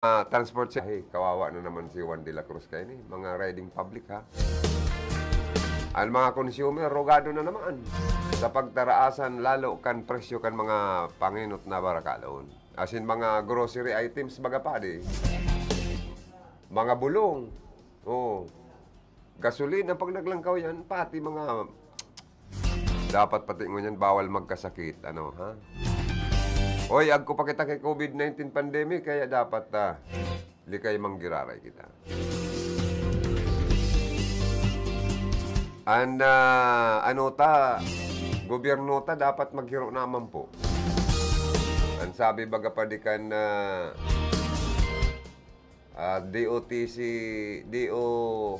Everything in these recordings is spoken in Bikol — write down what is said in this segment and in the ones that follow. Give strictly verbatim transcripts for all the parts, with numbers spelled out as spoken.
ah, transport si, ay, kawawa na naman si Juan de la Cruz kaini. Mga riding public, ha? Ang mga consumer, rogado na naman sa pagtaraasan lalo kan presyo kan mga pangenot na barakalon. As in, mga grocery items, baga padi. Mga bulong. Oh. Gasolina, pag naglangkaw yan, pati mga, dapat pati ngunyan, bawal magkasakit, ano, ha? Oy, agko pa kita kay covid nineteen pandemic, kaya dapat, ah, likay manggiraray kita. An, ah, ano ta, gobyerno ta, dapat maghiro naman po. Ang sabi baga pa di kan, ah, ah, D O T C, D O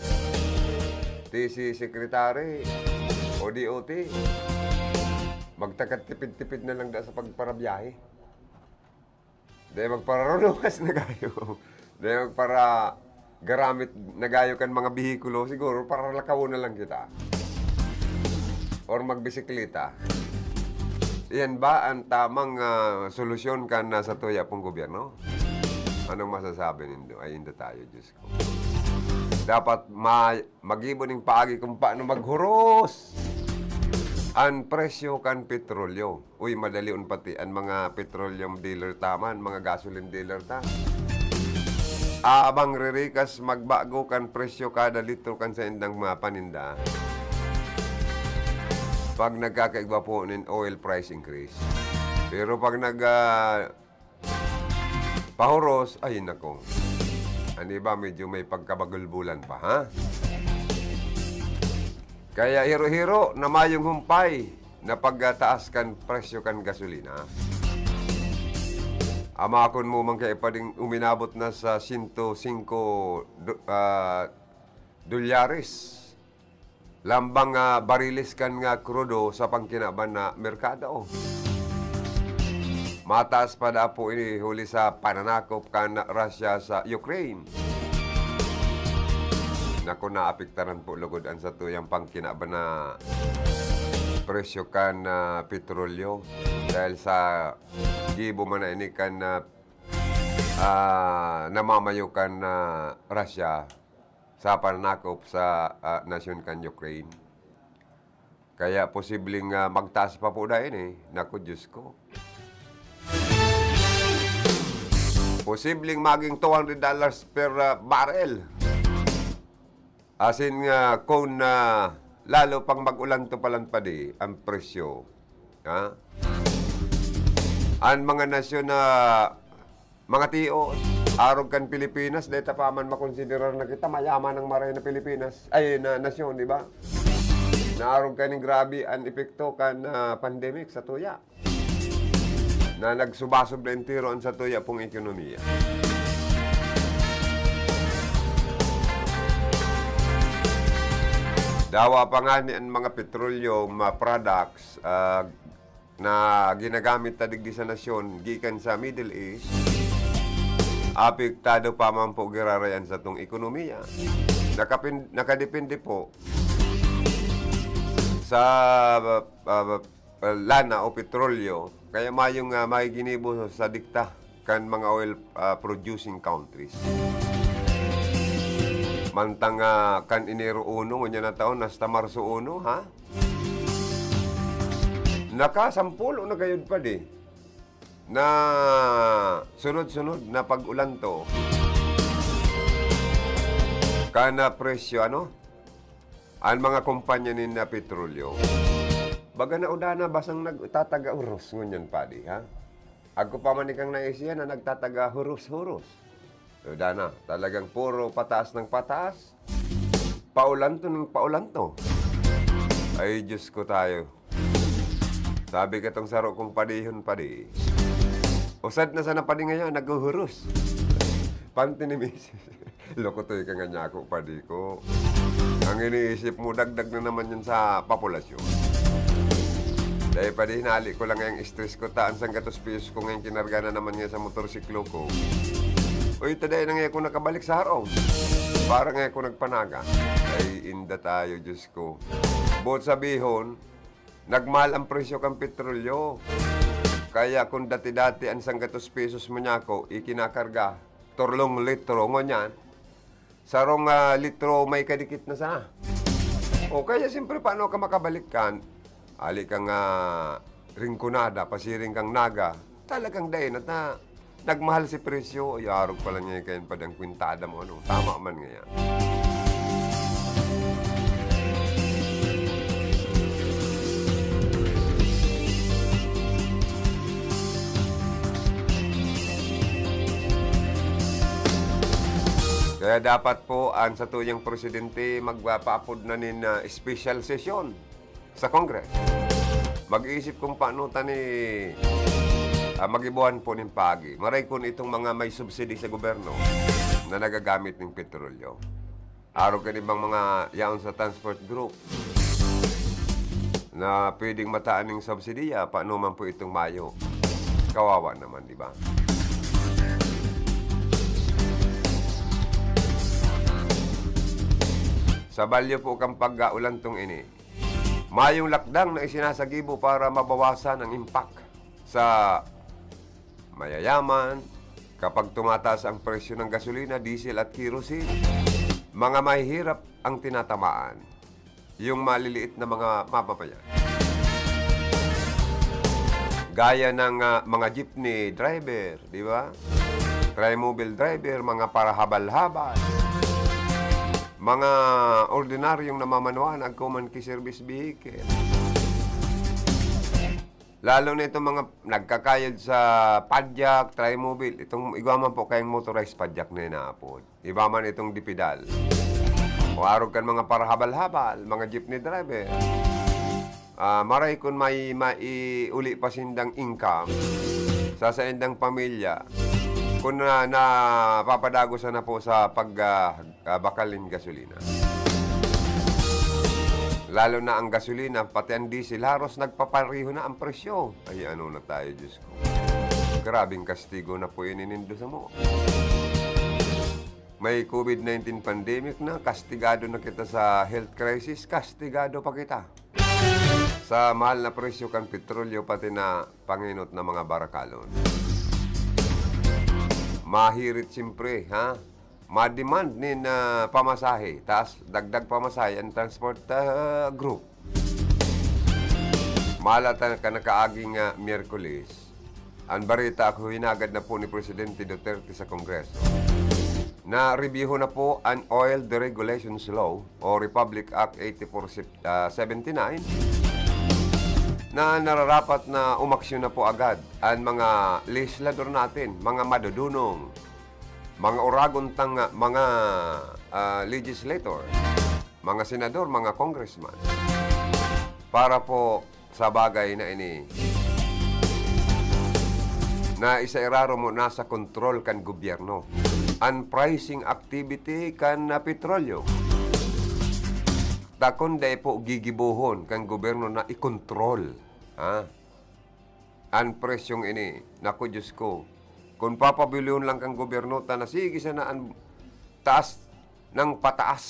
T C Secretary o D O T, magtakad tipid-tipid na lang da sa pagparabiyahe. Dahil magpararunuwas na gayo. Dahil magpara garamit na gayo kan mga behikulo, siguro paralakawon na lang kita. Or magbisikleta. Iyan ba ang tamang, ah, solusyon kan nasa tuya pong gobyerno? Anong masasabi nindo? Ay, inda tayo, Diyos ko. Dapat ma-, magibo ning paagi kung paano maghuros an presyo kan petrolyo. Uy, madalion pati an mga petroleum dealer ta man, mga gasoline dealer ta. Abang ririkas magbago kan presyo kada litro kan saindang mga paninda. Pag nagkakaigwa po nin oil price increase. Pero pag nag, ah, pahuros, ay nako. Ano ba, medyo may pagkabagulbulan pa, ha? Kaya hiro-hiro na mayong humpay na pagtaas kan presyo kan gasolina. Amakon mo man kaya pa ding uminabot na sa sento singko do-, ah, dolyares. Lambang, ah, bariles kan nga krudo sa pangkinaban na merkado. Mataas pa da po ini huli sa pananakop kan Russia sa Ukraine. Naku, naapektaran po lugod an satuyang pangkinaban na presyo kan, ah, petrolyo dahil sa gibo man na ini kan, ah, ah, namamayo kan, ah, Russia sa pananakop sa, ah, nasyon kan Ukraine. Kaya posibleng, ah, magtaas pa po dayon, eh. Naku, Diyos ko. Posibleng maging two hundred dollars per, ah, barrel. Asin nga, kung, ah, lalo pang mag-ulanto pa lang padi ang presyo, ha? An mga nasyon na mga tios, arog kan Pilipinas, dai ta pa man makonsiderar na kita, mayaman ang maray na Pilipinas, ay, na nasyon, di ba? Na arog kaning grabe an epekto kan, ah, pandemic sa tuya. Na nagsubasob na entero an satuya pong ekonomiya. Dawa pa ngani an mga petroleum, ah, products, ah, na ginagamit ta digdi sa nasyon gikan sa Middle East, apektado pa man po giraray an satong ekonomiya. Nakapin-, nakadepende po sa, ah, ah, lana o petrolyo, kaya mayong, ah, may ginibo sa dikta kan mga oil, ah, producing countries. Mantang, ah, kan Enero uno, ngunyan na taon, hasta Marso uno, ha? Nakasampulo na gayod pa di na sunod-sunod na pag-ulanto kan, ah, presyo, ano? An mga kompanya nin, ah, petrolyo. Baga na udana, basang nagtataga huros ngunyan, padi, ha? Agko pa man ikang naisihan na nagtataga huros-huros. Udana, talagang puro pataas ng pataas. Paulanto ng paulanto. Ay, Diyos ko tayo. Sabi katong saro kong padihon, padi. Usad na sana padi ngayon, naghuhuros. Panty ni misis. Lokotoy ka nga niya ako, padi ko. Ang iniisip mo, dagdag na naman yan sa populasyon. Dahil padi, hinali ko lang yung stress ko, taan sang gatos pesos ko ngayon, kinarga na naman ngayon sa motorsiklo ko. Uy, taday na ngayon ako nakabalik sa harong. Para ngayon ako nagpanaga. Ay, inda tayo, Diyos ko. Buot sabihon, nagmahal ang presyo kan petrolyo. Kaya kung dati-dati ang sanggatos pesos mo niya ako, ikinakarga, Turlong litro, ngunyan, sarong, ah, litro may kadikit na sana. O kaya, siyempre, paano ka makabalik kan? Ali ka nga Rinconada, pasiring kang Naga, talagang dai na ta. Nagmahal si presyo, ay arog pala niya kayan pa dang kwintada mo, ano? Tama man ngaya. Kaya dapat po ang satuyang presidente magpapaapod na nin, ah, special session sa Congress. Mag-iisip kung paano ta ni, ah, magibuhan po nin pagi. Maray kun itong mga may subsidy sa gobyerno na nagagamit nin petrolyo. Arog kan ibang mga yaon sa transport group na pwedeng mataan ning subsidiya, paano man po itong mayo? Kawawa naman, di ba? Sa balyo po kan pag-uulantong ini, mayong lakdang na isinasagibo para mabawasan ang impact sa mayayaman kapag tumataas ang presyo ng gasolina, diesel at kerosene. Mga mahihirap ang tinatamaan, yung maliliit na mga mamamayan. Gaya ng, ah, mga jeepney driver, di ba? Trimobile driver, mga parahabal-habal, mga ordinaryong namamanuan, agko man ki service vehicle. Lalo na itong mga nagkakayod sa padyak, trimobile, itong igwa man po kayong motorized padyak na inaapod. Iba man itong dipidal. O arog kan mga parahabal-habal, mga jeepney driver. Ah, maray kun may maiuli pa sindang income sa saindang pamilya, kun na, napapadagosan na po sa pag, ah, ah, bakal nin gasolina. Lalo na ang gasolina, pati ang diesel, haros nagpapareho na ang presyo. Ay, ano na tayo, Diyos ko. Grabeng kastigo na po ini nindo samo. May covid nineteen pandemic na, kastigado na kita sa health crisis, kastigado pa kita sa mahal na presyo kan petrolyo, pati na pangenot na mga barakalon. Mahirit siyempre, ha? Ma-demand nin, ah, pamasahe, taas, dagdag pamasahe ang transport, ah, group. Malata ka nakaaging, ah, Miyerkules, ang bareta ako hinagad na po ni Presidente Duterte sa Kongreso. Na-review na po ang Oil Deregulations Law o Republic Act eighty-four, ah, seventy-nine, na nararapat na umaksyon na po agad ang mga legislador natin, mga madudunong, mga oragon tang, ah, mga, ah, legislator, mga senador, mga congressman, para po sa bagay na ini na isa iraro mo nasa kontrol kan gobyerno. Ang pricing activity kan, ah, petrolyo. Ta kun dai po gigibohon kan gobyerno na ikontrol, ha? An presyong ini, naku, Diyos ko, kun papabilihon lang kan gobyerno ta na sige sana an taas nang pataas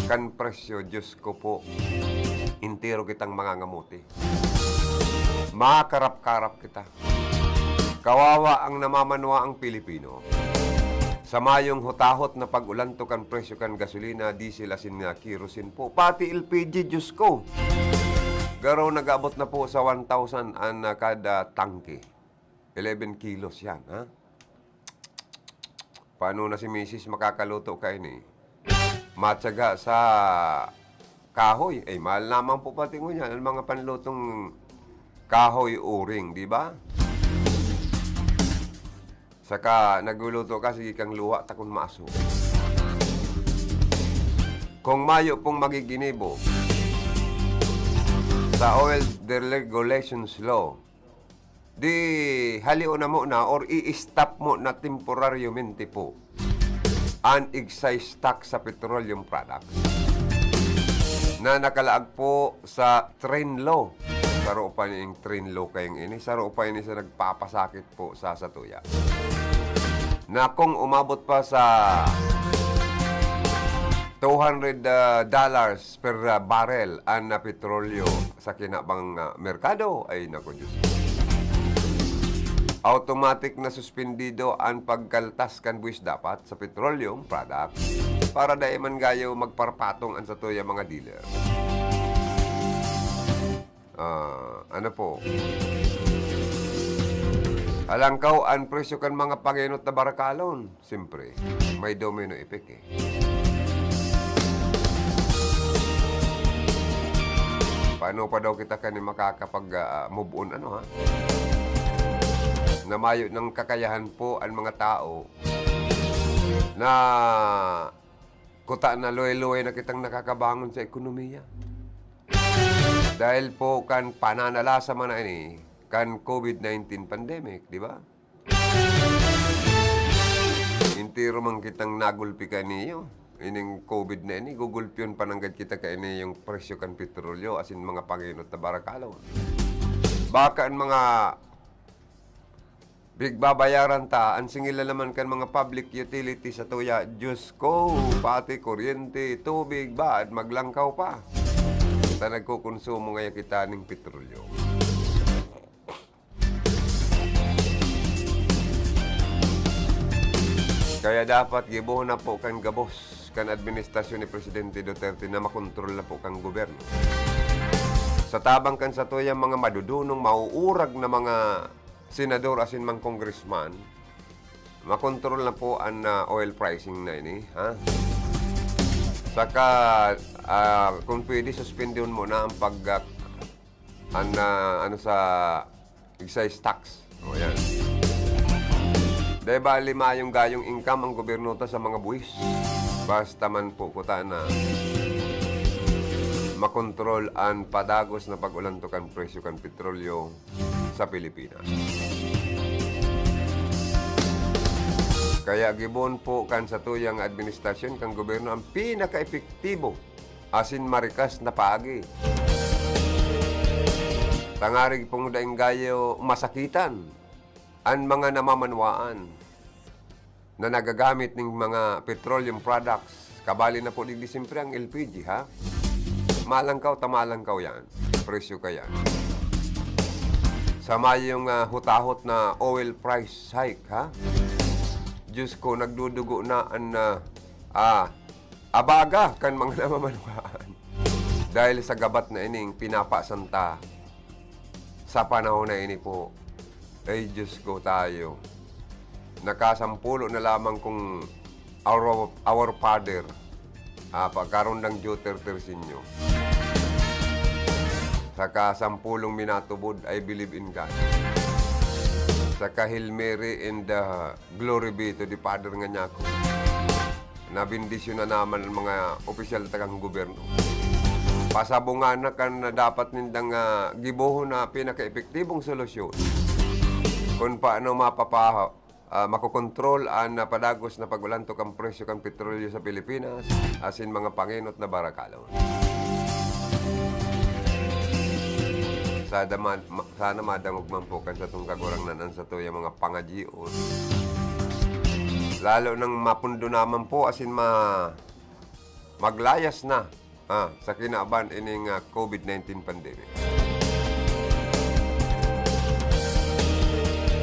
kan presyo, Diyos ko po, entero kitang mangangamuti. Makarap-karap kita. Kawawa ang namamanwaang Pilipino. Sa mayong hutahot na pag-ulantok kan presyo kan gasolina, diesel asin nga kerosene po, pati L P G, Diyos ko. Garo nag-abot na po sa one thousand an, ah, kada tangke. Eleven kilos yan, ha? Paano na si misis makakaluto kaini? Matyaga sa kahoy. Eh, mahal naman po pati ngunyan ang mga panlutong kahoy uring, di ba? Saka nagluluto ka, sige kang luha ta kun maaso. Kung mayo pong magiginibo sa Oil Deregulations Law, di halion na muna or i-stop mo na temporaryamente po an excise tax sa petroleum products na nakalaag po sa Tren Law. Saro pa ning Tren Law kayong ini, saro pa ini sa nagpapasakit po sa satuya. Na kung umabot pa sa two hundred, ah, dollars per, ah, barrel an, ah, petrolyo sa kinabang, ah, merkado, ay naku, Diyos ko. automatic na suspendido an pagkaltas kan buwis dapat sa petroleum products para dai man gayo magparpatong an satuyang mga dealer. Ah, ano po? Halangkaw an presyo kan mga pangenot na barakalon. Siyempre, may domino effect eh. Paano pa daw kita kani makakapag, ah, move on, ano, ha? Na mayo ng kakayahan po ang mga tao na kuta na luway-luway na kitang nakakabangon sa ekonomiya. Dahil po kan pananalasa man na ini, kan COVID nineteen pandemic, di ba? Entero man kitang nagulpi kaniyo. Ining COVID na ini, gugulpiyon pa nanggad kita kaini yung presyo kan petrolyo, asin mga pangenot na barakalon. Baka ang mga pigbabayaran ta, ang singil na naman kan mga public utilities sa tuya, Diyos ko, pati kuryente, tubig, baad, maglangkaw pa. Ta nagkukonsumo ngaya kita ning petrolyo. Kaya dapat gibohon na po kan gabos kan administrasyon ni Presidente Duterte na makontrol na po kan gobyerno. Sa tabang kan satuyang mga madudunong, mauurag na mga senador asin mga congressman, makontrol na po an, ah, oil pricing na ini, ha? Saka, ah, kung pwede, suspendihon mo na ang pag, ah, an, ah, ano sa excise tax. O, yan. Dai bali mayong gayong income ang gobyerno ta sa mga buwis. Basta man po kuta na makontrol an padagos na pag-ulantok kan presyo kan petrolyo sa Pilipinas. Kaya gibohon po kan satuyang administrasyon kan gobyerno ang pinaka-epektibo asin marikas na paagi. Tangarig pong daing gayo masakitan an mga namamanwaan na nagagamit ning mga petroleum products. Kabali na po digdi siyempre ang L P G, ha? Malangkaw ta malangkaw yan. Presyo ka yan. Sa mayong, ah, hutahot na oil price hike, ha? Diyos ko, nagdudugo na an, ah, ah, abaga kan mga namamanwaan. Dahil sa gabat na ining pinapasanta sa panahon na ini po, ay Diyos ko tayo, nakasampulo na lamang kung our, our Father, ah, pagkarundang Duterte Senior. Saka sampulong minatubod, I believe in God. Saka Hail Mary and, ah, Glory be to the Father nga niya ako. Nabendisyon na naman ang mga opisyal na tagang gobyerno. Pasabungan na kan na dapat nindang, ah, gibohon na pinaka-epektibong solusyon kung paano mapapa-, ah, makokontrol ang napadagos na pag-ulantok ang presyo kan petrolyo sa Pilipinas, asin mga pangenot na barakalon. Sada ma-, ma-, sana madangog man po kan satong Kagurangnan an satuyang mga pangadyion. Lalo nang mapundo naman po, asin ma-, maglayas na, ah, sa kinaban ining, ah, COVID nineteen pandemic.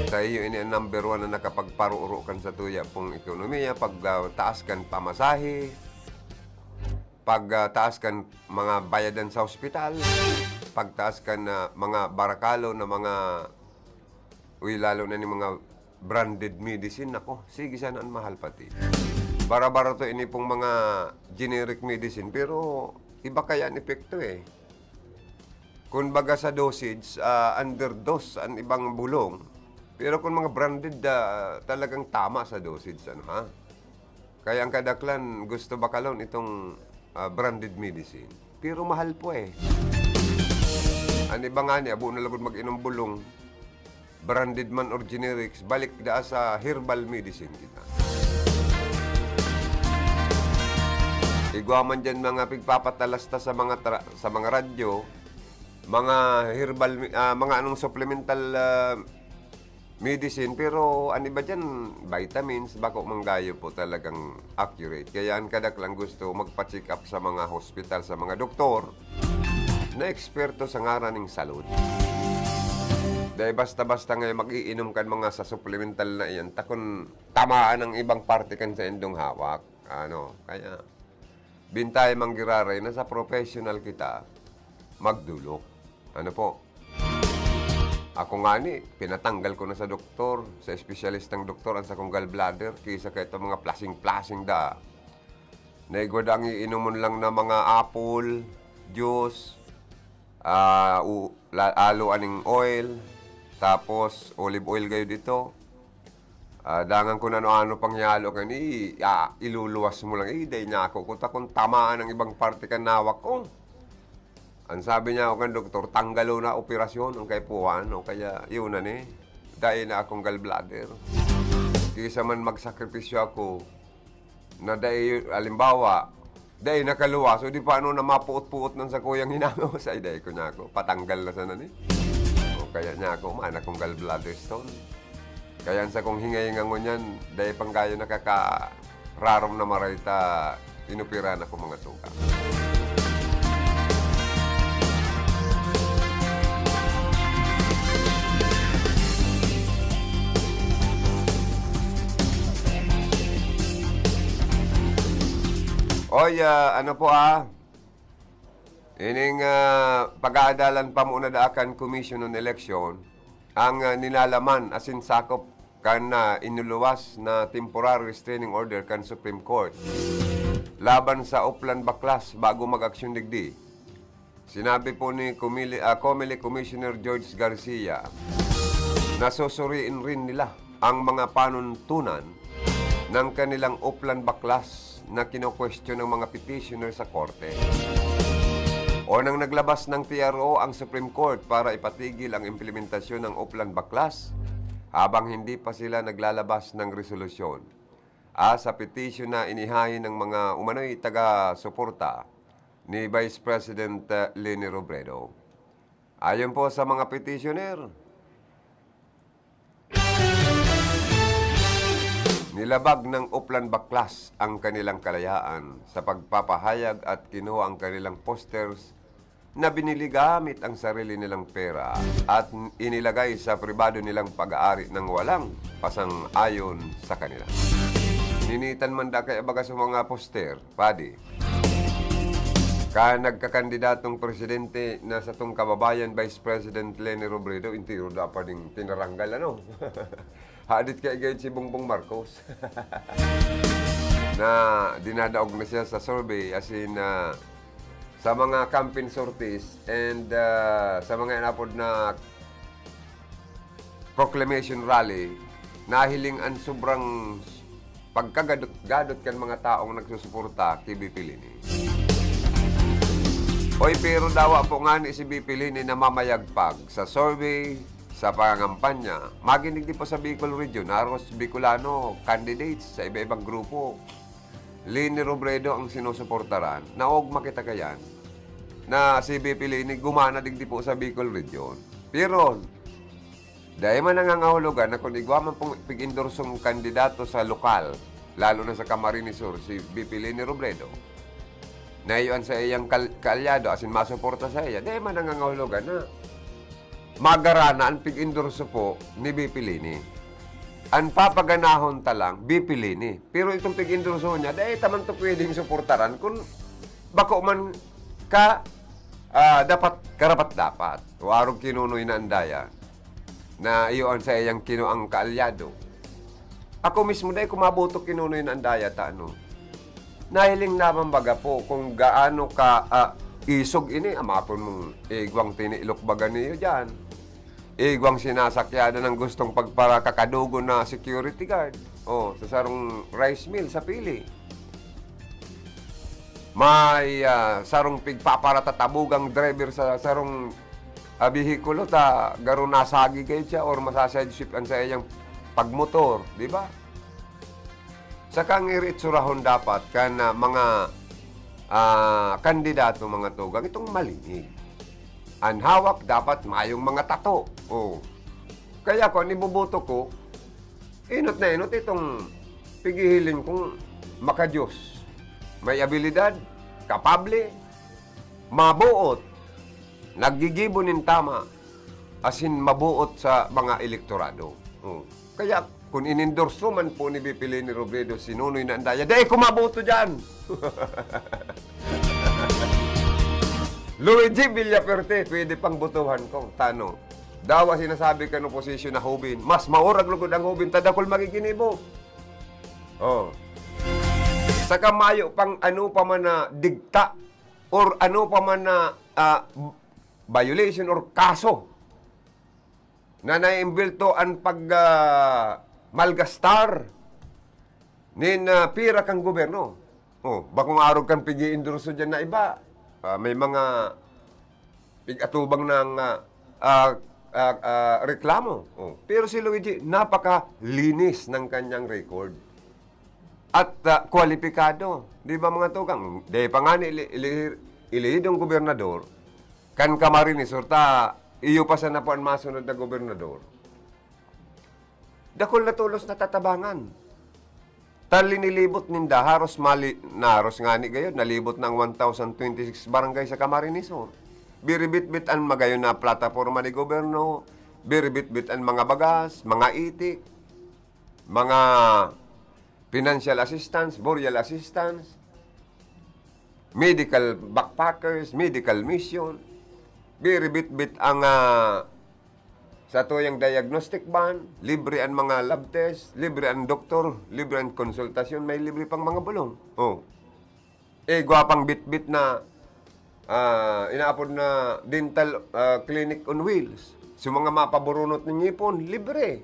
Sa iyo, ini ang number one na nakapagparuro kan satuya pong ekonomiya, pag, ah, taas kan pamasahe, pag, ah, taas kan mga bayadan sa ospital, pagtaas kan, ah, mga barakalo na mga, uy, lalo na ni mga branded medicine, nako, sige sana an mahal pati. Bara-barato ini pong mga generic medicine, pero iba kaya an epekto, eh. Kun baga sa dosage, ah, underdose an ibang bulong. Pero kun mga branded, ah, talagang tama sa dosage, ano, ha? Kaya ang kadaklan gusto bakalon itong, ah, branded medicine. Pero mahal po, eh. An iba ngani, abo na lugod mag-inom bulong, branded man or generics, balik daa sa herbal medicine kita. Igwa man diyan mga pigpapatalasta sa mga tra-, sa mga radyo, mga herbal mi-, ah, mga anong supplemental, ah, medicine, pero an iba diyan, vitamins, bako man gayo po talagang accurate. Kaya an kadaklan gusto magpa-check up sa mga hospital, sa mga doktor na eksperto sa ngaran ning salud. Dai basta-basta nga mag-iinom kan mga sa supplemental na iyan, ta kun tamaan ang ibang parte kan saindong hawak. Ano, kaya, bintay manggiraray na sa professional kita magdolok. Ano po? Ako ngani, pinatanggal ko na sa doktor, sa espesyalistang doktor, ang sakong gallbladder, kaysa kaitong mga plasing-plasing da. Naigwa da ang iinomon lang na mga apple, juice, ah, u-, la-, aloe aning oil, tapos olive oil gayud ito. Ah, dangan kun ano-ano pang halo kan, i-, ah, iluluwas mo lang. Eh, dai niya ako. Kuta kun tamaan ang ibang parte kan nawak ko. Ang sabi niya ako kan doktor, "Tanggalo na, operasyon ang kaipuhan." O kaya, yun na ni. Dai na akong gallbladder. Kaysa man magsakripisyo ako, na dai, halimbawa, dai nakaluwas, o di paano na mapuot-puot nang sa kuyang hinamos, ay dai ko niya ako, patanggal na sana ni. O kaya niya ako, man akong gallbladder stone. Kaya sa kong hingay nga ngunyan, dai pang kayo nakakararom na maray ta inoperahan ako mga tugang. Oy, ah, ano po, ah? Ining, ah, pag-aadalan pa muna da kan Commission on Election ang, ah, ninalaman asin sakop kan, ah, inuluwas na temporary restraining order kan Supreme Court laban sa Oplan Baklas bago mag-aksyon digdi. Sinabi po ni Comili-, ah, Comelec Commissioner George Garcia na susuriin rin nila ang mga panuntunan ng kanilang Oplan Baklas na kinokwestiyon ng mga petitioner sa korte. Unang naglabas ng T R O ang Supreme Court para ipatigil ang implementasyon ng Oplan Baklas habang hindi pa sila naglalabas ng resolusyon, ah, sa petisyon na inihain ng mga umano'y taga-suporta ni Vice President, ah, Leni Robredo. Ayon po sa mga petitioner, nilabag ng Oplan Baklas ang kanilang kalayaan sa pagpapahayag at kinuha ang kanilang posters na binili gamit ang sarili nilang pera at inilagay sa pribado nilang pag-aari nang walang pasang-ayon sa kanila. Ninitan man da kaya baga sa mga poster, padi. Kan nagkakandidatong presidente na satong kababayan, Vice President Leni Robredo, entero dapat ding tinaranggal, ano? Hadit kay gayud si Bongbong Marcos. Na dinadaog na siya sa survey, as in, ah, sa mga campaign sorties and, ah, sa mga inapod na proclamation rally, nahiling an sobrang pagkagadot-gadot kan mga taong nagsusuporta ki B P Leni. Oy, pero dawa po ngani si B P Leni namamayagpag sa survey, sa pangangampanya. Magin digdi po sa Bicol Region, haros Bicolano candidates sa iba-ibang grupo. Leni Robredo ang sinusuportaran. Naogma kita kayan na si B P Leni gumana digdi po sa Bicol Region. Pero, dai man nangangahulogan na kun igwa man pong pig-endorsong kandidato sa lokal, lalo na sa Camarines Sur, si B P Leni Robredo, na iyo an saiyang kal-, kaalyado, asin masuporta saiya, dai man nangangahulogan na magarana an pig-endorso po ni B P Leni. An papaganahon ta lang, B P Leni. Pero itong pig-endorso niya, dai ta man to pwedeng suportaran kun bako man ka, ah, dapat, karapat-dapat. O arog kinunoy na andaya na iyo an saiyang kinuang kaalyado. Ako mismo, dai ko maboto kinunoy na andaya ta, ano. Nahiling naman baga po kung gaano ka, ah, isog ini, amapon mong igwang tiniilok baga niyo diyan. Igwang sinasakyadan ng gustong pagparakakadugon na security guard. Oh, sa sarong rice mill sa Pili. May, ah, sarong pigpaparatatabugang driver sa sarong, ah, behikulo ta garo nasagi kayo siya or masaside shift an saiyang pagmotor, di ba? Saka ang iritsurahon dapat kan, ah, mga, ah, kandidato, mga tugang, itong malinig. An hawak dapat mayong mga tato. Oh. Kaya ko, an iboboto ko, enot na enot itong pighihiling kong makadiyos. May abilidad, kapable, maboot, naggigibo nin tama, asin mabuot sa mga elektorado. Oh. Kaya, kung inendorso man po ni V P Leni Robredo si Nonoy na Andaya, dai ko maboto dyan! Luigi Villafuerte, pwede pang botohan ko. Tano. Dawa sinasabi kan oposisyon na hubin. Mas maurag lugod ang hubin, ta dakul magiginibo. Oh. Saka mayo pang ano pa man na digta or ano pa man na, ah, violation or kaso na naimbwelto an pag, ah, malgastar nin, ah, pira kan gobyerno. Oh, bakong arog kan pig-iendorso diyan na iba. Ah, may mga pig-atubang ng, ah, ah, ah, ah, reklamo. Oh. Pero si Luigi, napakalinis ng kanyang record. At, ah, kwalipikado. Di ba, mga tugang? Di pa nga ni ili-, ili-, ilihidong gobernador, kan Camarines Sur, ta iyo pa sana po an masunod na gobernador. Dakul na tolos natatabangan. Ta linilibot ninda, haros mali-, na haros ngani gayod, nalibot na ang one thousand twenty-six barangay sa Camarines Sur. Biribitbit an magayon na plataporma ni gobyerno, biribitbit an mga bagas, mga itik, mga financial assistance, burial assistance, medical backpackers, medical mission. Biribitbit ang, ah, sa tuyang diagnostic van, libre an mga lab test, libre an doktor, libre an konsultasyon, may libre pang mga bulong. Oh. Eh, gwapang bitbit na, ah, inaapod na dental, ah, clinic on wheels. Sa mga mapaburunot ng ngipon, libre.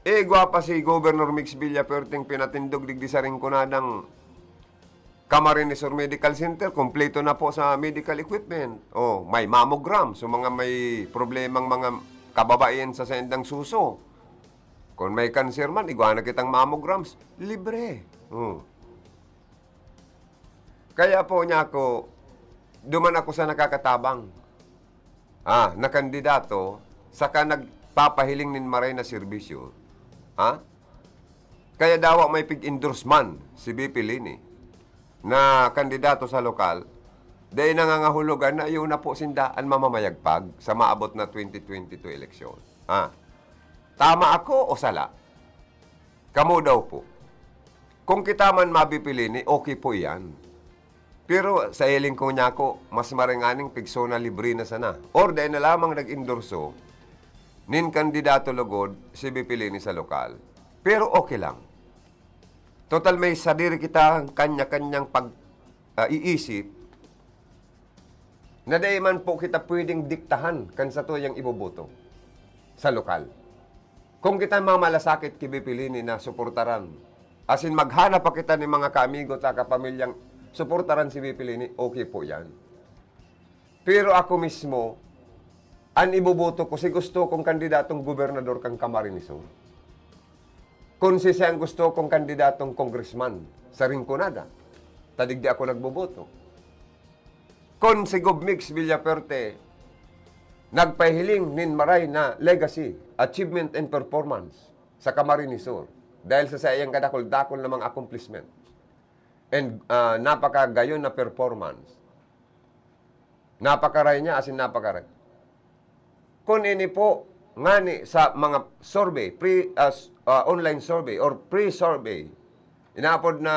Eh, gwapa si Governor Mix Villafuerte ang pinatindog digdi sa Rinconadang Camarines Sur Medical Center, kompleto na po sa medical equipment. Oh, may mammogram. So, mga may problemang mga kababaihan sa sendang suso. Kung may cancer man, igwa na kitang mammograms. Libre. Oh. Kaya po niya ako, duman ako sa nakakatabang. Ah, na kandidato, saka nagpapahiling nin maray na serbisyo. Ha? Kaya dawa may pig-endorse man si V P Leni na kandidato sa lokal, dai nangangahulugan na iyo na po sinda an mamamayagpag sa maabot na twenty twenty-two eleksyon. Ah, tama ako o sala? Kamo daw po. Kung kita man mabipili ni, okay po iyan. Pero sa hiling ko niya ako, mas maranganing pigso na libre na sana. Or dai na lamang nag-endorso nin kandidato lugod si V P Leni sa lokal. Pero okay lang. Total may sadiri kita kanya-kanyang pag, ah, iisip na dai man po kita pwedeng diktahan kan satuyang iboboto sa lokal. Kung kita mamalasakit ki V P Leni na suportaran, asin maghana pa kita ni mga kaamigo ta kapamilyang suportaran si V P Leni, okay po yan. Pero ako mismo, an iboboto ko, si gusto kong kandidatong gobernador kan Camarines Sur. Kung si siya ang gusto kong kandidatong congressman sa Rinconada, ta digdi ako nagboboto. Kung si Gov Mix Villafuerte nagpahiling nin maray na legacy, achievement, and performance sa Camarines Sur dahil sa saiyang kadakul-dakul na mga accomplishment and, ah, napakagayon na performance. Napakaray niya, asin napakaray. Kun ini po, ngani sa mga survey, pre, ah, s-, ah, online survey or pre-survey, inaapod na,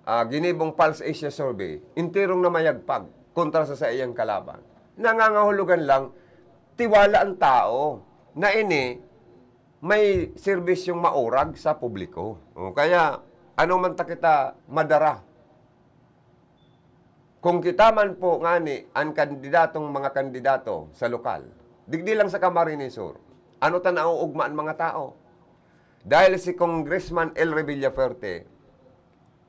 ah, ginibong Pulse Asia Survey, enterong namayagpag kontra sa saiyang kalaban. Nangangahulugan lang, tiwala ang tao na ini may serbisyong maurag sa publiko. O, kaya, ano man ta kita madara, kung kita man po ngani an kandidatong mga kandidato sa lokal, digdi lang sa Camarines Sur, ano ta nauugma an mga tao? Dahil si Congressman El Revillafuerte,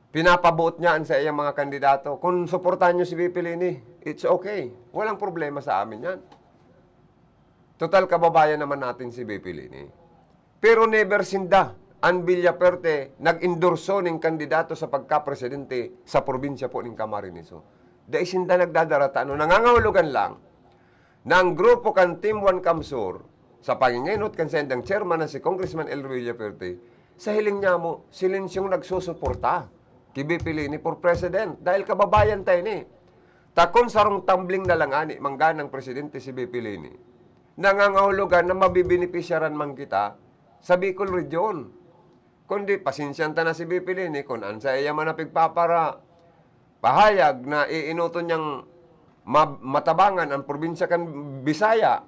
pinapabuot niya an saiyang mga kandidato. Kung suportahan niyo si V P Leni, it's okay. Walang problema sa amin yan. Total, kababayan naman natin si V P Leni. Pero never sinda, an Villafuerte, nag-endorso ning kandidato sa pagkapresidente sa probinsya po ning Camarines Sur. Dai sinda nagdadara ta ano, nangangahulugan lang na ang grupo kan Team One CamSur, sa pangingenot kan saindang chairman na si Congressman El Villafuerte, sa hiling niya mo, silensyong nagsusuporta ki V P Leni for president, dahil kababayan tayo ni. Ta kun sarong tumbling na lang ani, mangganang presidente si V P Leni. nangangahulugan na mabibenepisyaran man kita sa Bicol Region. Kundi pasensyahan ta na si B P Leni kun an saiya man na pigpapara-, pahayag na ienoton niyang ma-, matabangan an probinsya kan Bisaya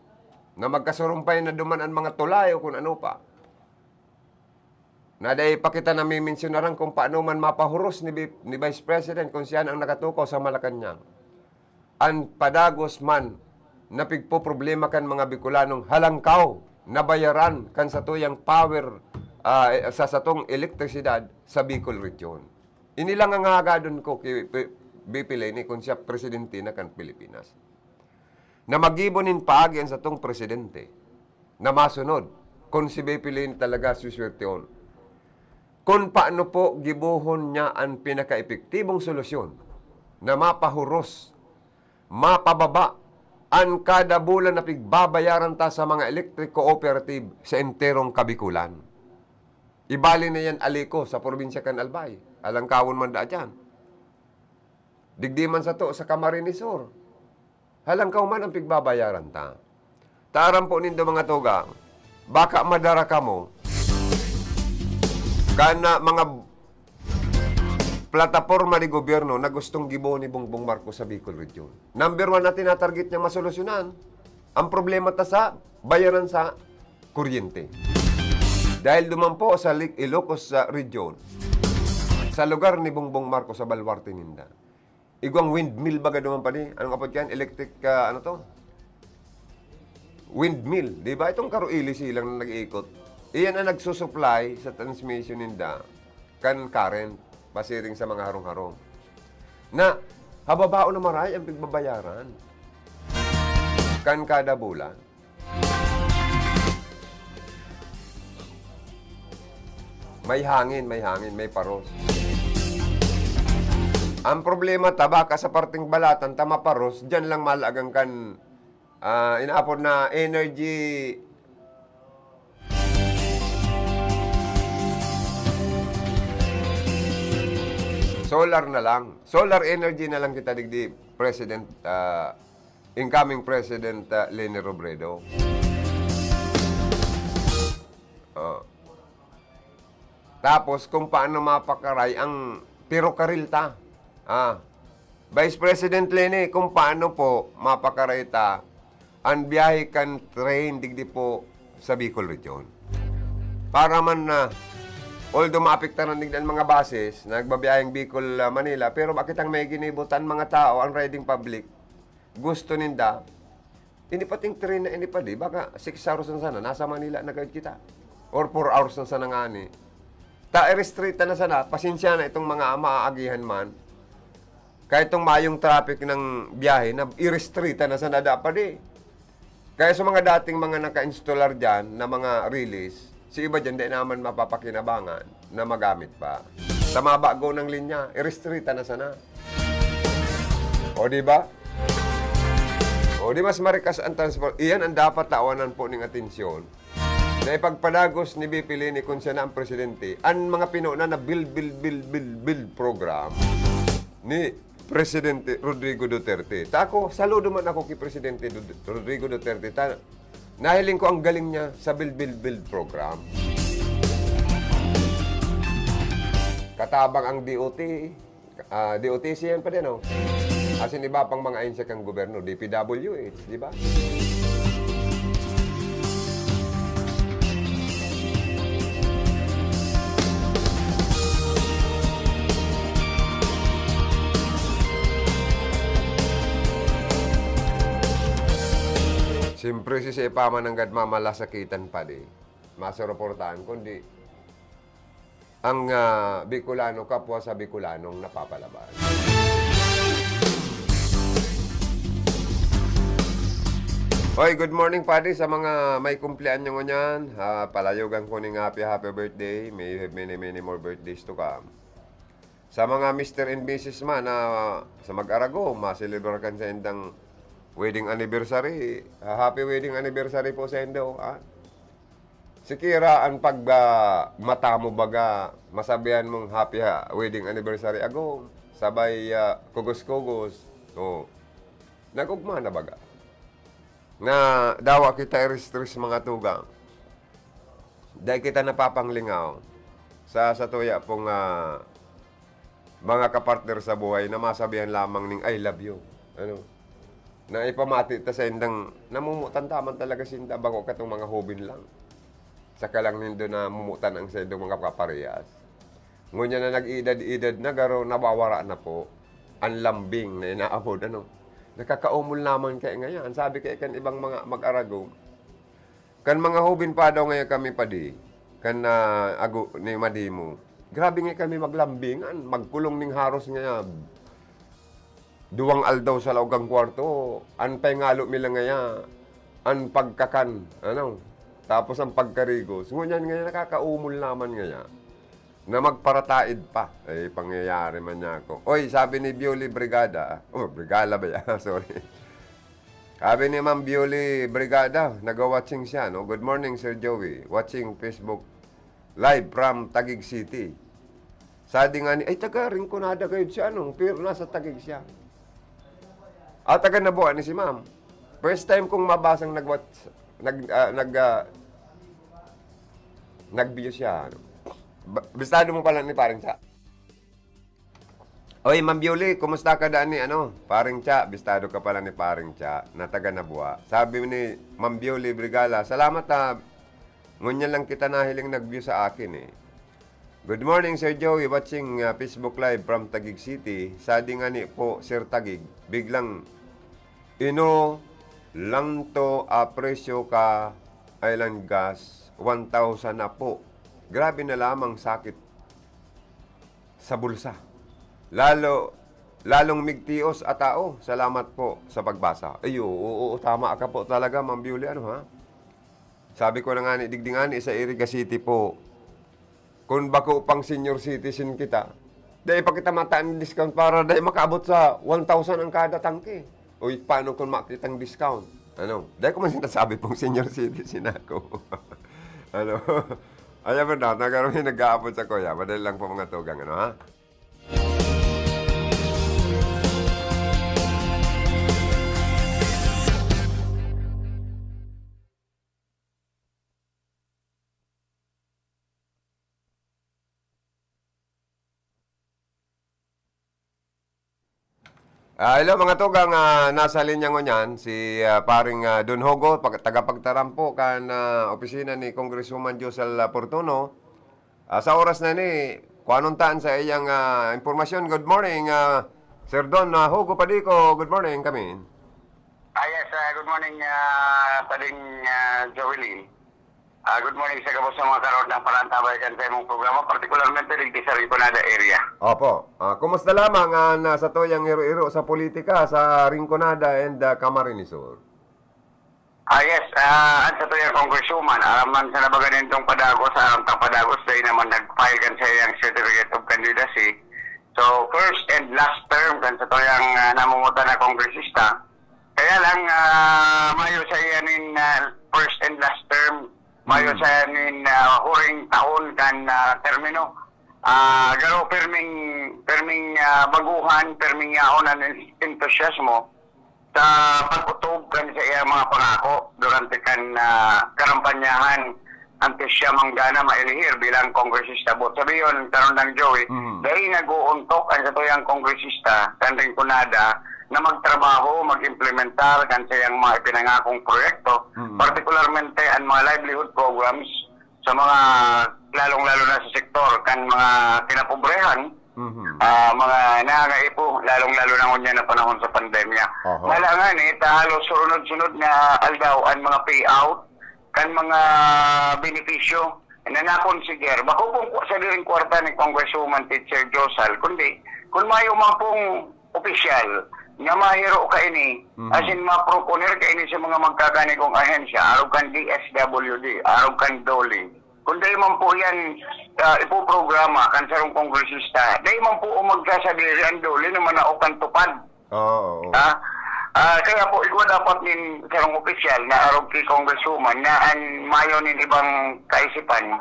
na magkasurumpay na duman an mga tulayo kun ano pa. Na dai pa kita namimensionaran kung paano man mapahuros ni Bi-, ni Vice President kung siya ang nakatukaw sa Malacañang. An padagos man na pigpoproblema kan mga Bicolanong halangkaw nabayaran kan satuyang power, ah, sa satong elektrisidad sa Bicol Region. Ini lang ang hahagadon ko ki P-, B P Leni kun siya presidente na kan Pilipinas. Na magibo nin paagi an satong presidente na masunod kun si B P Leni talaga suswertehon. Kun paano po gibohon niya an pinakaepektibong solusyon na mapahuros, mapababa an kada bulan na pigbabayaran ta sa mga electric cooperative sa enterong Kabikulan. Ibali na yan Alico sa probinsya kan Albay. Alangkawon man daa dyan. Digdi man sato sa Camarines Sur. Halangkaw man ang pigbabayaran ta. Taram po nindo, mga tugang, baka madara kamo kan, ah, mga plataporma de gobyerno na gustong gibo ni Bongbong Marcos sa Bicol Region. Number one na tinatarget niya masolusyonan. Ang problema ta sa bayaran sa kuryente. Dahil duman po sa Lic-, Ilocos, ah, Region, sa lugar ni Bongbong Marcos, sa baluarte ninda, igwang windmill baga duman pa di? Anong apod yan? Electric, ah, ano to? Windmill, di ba? Itong karo-, ilisi lang na nag-iikot. Iyan ang nagsusupply sa transmission ninda kan current, pasiring sa mga harong-harong. Na, hababaon na maray ang pigbabayaran kan kada bulan. May hangin, may hangin, may paros. Ang problema ta, baka sa parteng balatan ta maparos, diyan lang malagang kan, ah, inaapod na energy. Solar na lang. Solar energy na lang kita digdi, President, ah, incoming President, ah, Leni Robredo. Oh. Tapos, kung paano mapakaray ang pirokaril ta. Ah, Vice President Leni, kung paano po mapakaray ta an biyahe kan train digdi po sa Bicol Region. Para man na, although maapektaran digdi an mga buses na nagbabiyaheng Bicol, ah, Manila, pero bakit ang may ginibo ta an mga tao, ang riding public, gusto ninda, ini pating train na ini pa di, baka six hours na sana, nasa Manila na gayod kita. Or four hours na sana ngani. Ta, i-restrict ta na sana, pasensya na itong mga maagihan man. Kaya itong mayong traffic ng biyahe, na i-restrict ta na sana dapat di. Kaya sa mga dating mga naka-installar dyan na mga relays, si iba dyan, di naman mapapakinabangan na magamit pa. Sa mga bago ng linya, i-restrict ta na sana. O, di ba? O, di mas marikas ang transport. Iyan ang dapat tawanan po ning atensyon na ipagpadagos ni B P Leni kung siya na ang presidente. Ang mga pinunan na build, build, build, build, build program ni Presidente Rodrigo Duterte. Ta ako, saludo man ako kay Presidente Dut-, Rodrigo Duterte. Ta, nahiling ko ang galing niya sa build, build, build program. Katabang ang D O T, ah, D O T C yan pa din, oh. Asin iba pang mga ahensya kang gobyerno, D P W H, di ba? Siyempre, si Sepa man nanggad mamalasakitan pa di. Masuruportahan, kundi ang, ah, Bicolano kapwa sa Bicolanong napapalaban. Hoy, good morning, Padi, sa mga may kumpleanyo ngunyan. Ah, palayogan ko ning happy, happy birthday. May you have many, many more birthdays to come. Sa mga mister and missus man na sa Mag-Aragom, maselebrar kan sa indang wedding anniversary, ah, happy wedding anniversary po sa indo, ah. Sikira an pag, ah, mata mo baga, masabihan mong happy, ah, wedding anniversary ago, sabay, ah, kugos-kugos. Oh. Nag-ugma na baga. Na dawa kita i-stress, mga tugang. Dai kita napapanglingaw sa, sa tuya pong, ah, mga kapartner sa buhay na masabihan lamang ning, "I love you." Ano? Na ipamati ta sa indang namumutan taman talaga sinda, bako katong mga hubin lang. Saka lang nindo namumutan ang sa indong mga kaparehas. Ngunyan na nag-edad-edad na, garo nawawara na po ang lambing na inaapod, ano? Nakakaumol naman kaya ngayon. Sabi kaya kan ibang mga mag-aragom, kan mga hubin pa daw ngayon kami padi, kan, ah, ago ni Madimo. Grabe nga kami maglambingan, magkulong ning haros nga duwang aldaw sa laog kan kwarto. An pahingalo mi lang ngaya, an pagkakan, ano, tapos ang pagkarigos. Ngunyan ngaya nakakaumol naman ngaya na magparataid pa. Eh, pangyayari man niya ako. Oy, sabi ni Bioli Brigada, oh, Brigala ba yan? Sorry. Sabi ni Ma'am Bioli Brigada, nag-watching siya, no? "Good morning, Sir Joey. Watching Facebook Live from Taguig City." Sadi nga ni, ay, taga Rinconada kayo siya, no? Pero nasa Taguig siya. Ah, taga Nabua ni si Ma'am. First time kong mabasang nag-watch, nag, ah, nag, ah, nag-view siya, ano? Ba-, bistado mo pala ni Paring Cha. Oy, Ma'am Bioli, kumusta ka daan ni, ano, Paring Cha? Bistado ka pala ni Paring Cha, na taga Nabua. Sabi ni Ma'am Bioli Brigala, "Salamat, ha. Ngunyan lang kita nahiling nag-view sa akin, eh." "Good morning, Sir Joey. Watching, ah, Facebook Live from Taguig City. Sadi nga ni po, Sir Taguig, biglang ino lang to, ah, presyo ka island gas, one thousand na po. Grabe na lamang sakit sa bulsa. Lalo, lalong migtios a tao. Salamat po sa pagbasa." Ay, oo, oo, tama ka po talaga, Ma'am Bioli, ano, ha? Sabi ko na nga ni, digdi nga ni, sa Iriga City po, kung bako pang senior citizen kita, dai pa kita mataan ng discount para dai makaabot sa one thousand ang kada tangke. Uy, paano kung makitang discount? Ano? Dai ko man sinasabi pong senior citizen ako. Ano? Ayan, Bernard, nagkaroon yung nag-aabot sa kuya. Madali lang po, mga tugang, ano, ha? Ah, hello, mga tugang, ah, nasa linya ngunyan si, ah, paring, ah, Don Hugo, pag-, tagapagtaram po kan, ah, opisina ni Congresswoman Josel, ah, Portuno. Ah, sa oras na ni, kuanon taan sa iyang, ah, impormasyon. Good morning, ah, Sir Don, ah, Hugo Padico. Good morning, kami. Ah, yes, ah, good morning, ah, Pading, ah, Joey Lee. Ah, good morning sa gabos sa mga karoon ng parantabay kan sa imong programa, partikularmente digdi sa Rinconada area. Opo. Ah, kumusta lamang ang, ah, sa tuyang iro-iro sa politika sa Rinconada and, ah, Camarines Sur? Ah, yes. Ah, ang sa tuyang congresswoman, aram man sa nabaga nindong padagos, aram tang padagos, dahil naman nag-file kan sa iyang certificate of candidacy. So, first and last term kan sa tuyang, ah, namumutan na kongresista. Kaya lang, ah, mayo sa iya nin, ah, first and last term, mayo Hmm. sa iya nin, ah, huring taon kan, ah, termino. Ah, garo pirming, pirming, ah, baguhan, pirming yaon an enthusiasmo sa pag-otob kan sa iyang mga pangako durante kan, ah, karampanyahan antes siya manggana maelihir bilang kongresista. Buot sabihon, karon lang, Joey, Mhm. dai nag-uuntok an satuyang kongresista kan Rinconada na magtrabaho, mag-implementar kan sa iyang mga ipinangakong proyekto, Mhm. partikularmente an mga livelihood programs sa mga, lalong-lalo na sa sektor kan mga kinapobrehan, Mhm. ah, mga nangangaipo, lalong-lalo na ngunyan na panahon sa pandemya. Aha. Malangan, eh, ta halos sunod-sunod na aldaw an mga payout kan mga benepisyo na nakonsider. Bako pong ku-, sa diring kwarta ni Congresswoman Teacher Josal, kundi kung mayo man pong opisyal na mahiro kaini, Mhm. asin maproponer kaini sa mga magkakanigong ahensya, arog kan D S W D, arog kan DOLE. Kung dai man po yan, ah, ipoprograma kan sarong kongresista, dai man po magsasadiri ang DOLE na manao kan tupad. Oo, oo. Ha? Ah, kaya po, igwa dapat nin sarong opisyal na arog ki congresswoman na an mayo nin ibang kaisipan,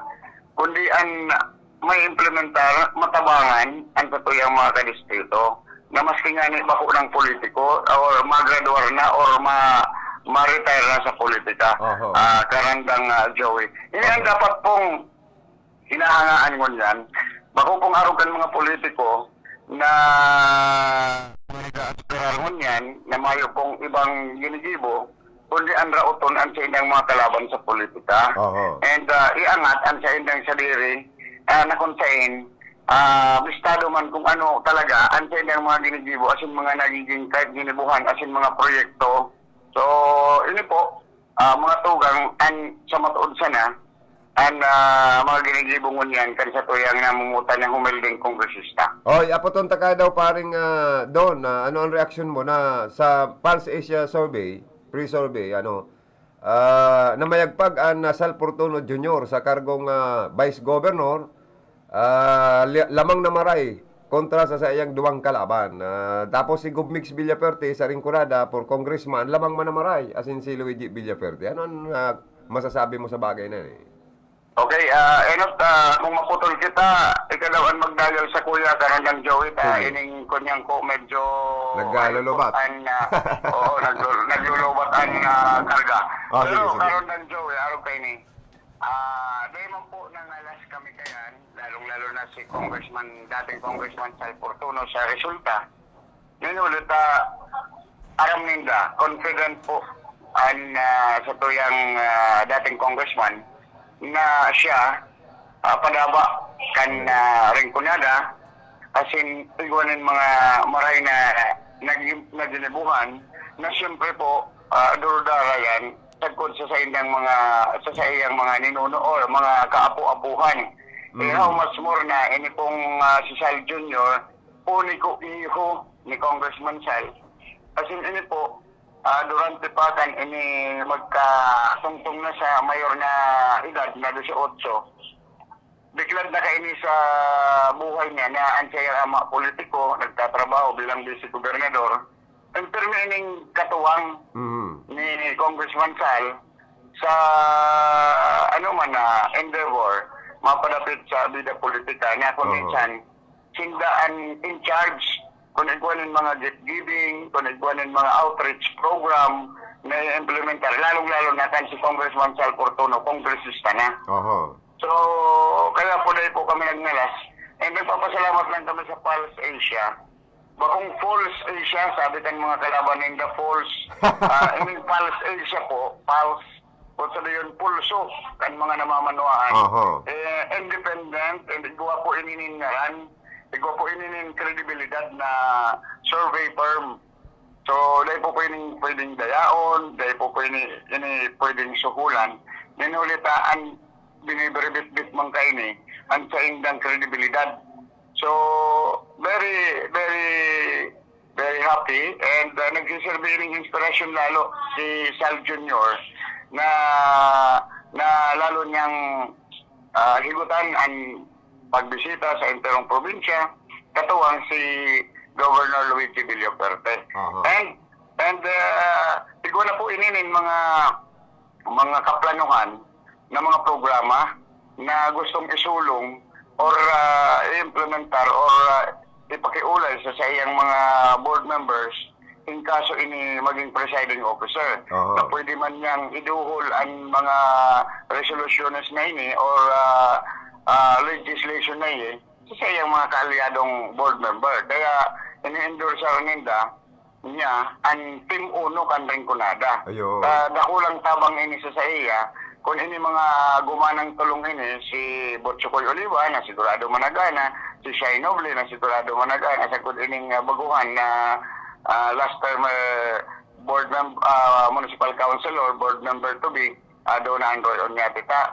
kundi an may implementar, matabangan an satuyang mga kadistrito na maski ngani bako nang politiko or magraduar na or ma-, ma-retire na sa politika, Oho. ah, Karandang, ah, Joey. Ini ang Oho. dapat pong hinahangaan ngunyan. Bako pong arog kan mga politiko na nag-aaspirar ngunyan na mayo pong ibang ginigibo, kundi an raoton an saindang mga kalaban sa politika. Oho. And, ah, iangat an saindang sadiri, ah, na kung sain, ah, bistado man kung ano talaga an saindang mga ginigibo, asin mga nagiging kahit ginibuhan, asin mga proyekto. So, ini po, ah, mga tugang, an, sa matuod sana, an, ah, mga ginigibo ngunyan kan satuyang namumutan na humilding kongresista. Oy, apoton ta kaya daw, paring, ah, Don, ah, ano ang reaksyon mo na sa Pulse Asia Survey, pre-survey, ano, ah, na mayagpag an, ah, Sal Fortuno Junior sa kargong, ah, Vice Governor, ah, li-, lamang na maray kontra sa saiyang duwang kalaban. Ah, tapos si Gov Migs Villafuerte sa Rinconada for Congressman, lamang man na maray, asin si Luigi Villafuerte. Ano ang, ah, masasabi mo sa bagay na yan, eh? Okay, ah, Enot, ah, kung maputol kita, ika daw an magdayal sa kuya, Karandang Joey, ta Sige. ining kunyang ko medyo Nagkalulubat. ay, an, ah, oo, naglu-, naglulubat an, ah, karga. Oh, Pero, sige, sige. Karandang Joey, araw kayo ni, ah, dahil man po nangalas kami kayan, lalong-lalo na si Congressman, dating Congressman Sal Fortuno sa resulta. Ngayon ulit, ah, aram ninda, confident po an, ah, satuyang, ah, dating congressman na siya, ah, padaba kan, ah, Rinconada, asin igwa nin mga maray na nag-, na ginibuhan na siyempre po, ah, durudara yan sagkod sa saindang mga, sa saiyang mga ninuno or mga kaapo-apuhan. Eh, Mm. how much more na ini pong, ah, si Sal Junior, uniko iho ni Congressman Sal. Asin ini po, ah, durante pa kan ini magkatungtong na sa mayor na edad na dose otso, declared na kaini sa buhay niya na an saiyang ama politiko, nagtatrabaho bilang vice gobernador. Ang pirmi ining katuwang Mhm. ni Congressman Sal sa ano man na endeavor mapadapit sa bida politika niya kung Oho. minsan sinda an in charge kun igwa nin mga gift giving, kun igwa nin mga outreach program na i-implementar, lalong-lalo na kan si Congressman Sal Fortuno, kongresista na. Oho. So, kaya po dahil po kami nagnalas. And nagpapasalamat lang kami sa Pulse Asia. Bakong Pulse Asia, sabi kan mga kalaban ninda, Pulse. Ah, I mean, Pulse Asia po, Pulse. Kung sabi yun, pulso kan mga namamanwaan. Oho. Eh, independent, and igwa po ini nin ngaran, igwa po ini nin kredibilidad na survey firm. So, dahil po pwedeng, pwedeng dayaon, dahil po pwede, ini pwedeng suhulan, ninulita an binibiribitbit man kaini, an saindang kredibilidad. So, very, very, very happy and, uh, nagsiserbi ning inspirasyon lalo si Sal Junior na, na lalo niyang, ah, higutan an pagbisita sa enterong probinsya, katuwang si Governor Luigi Villafuerte. Aha. And, and, uh, igwa na po ini nin mga, mga kaplanuhan na mga programa na gustong isulong or, ah, i-implementar or, ah, ipakiulay sa saiyang mga board members in kaso ini maging presiding officer. Aha. Na pwede man niyang iduhol an mga resolutions na ini or, ah, ah, legislation na ini sa saiyang mga kaalyadong board member. Kaya ini-endorse ninda niya an Team Uno kan Rinconada. Ayun. Ah, dakulang tabang ini sa saiya, kun ini mga gumanang tulong ini, si Botchokoy Oliva, na sigurado managana, si Shai Noble, na sigurado managana, sagkod ining, ah, baguhan na, ah, last term, eh, board mem-, ah, municipal councilor, board member to be, ah, Dona Anroy Oñate ta.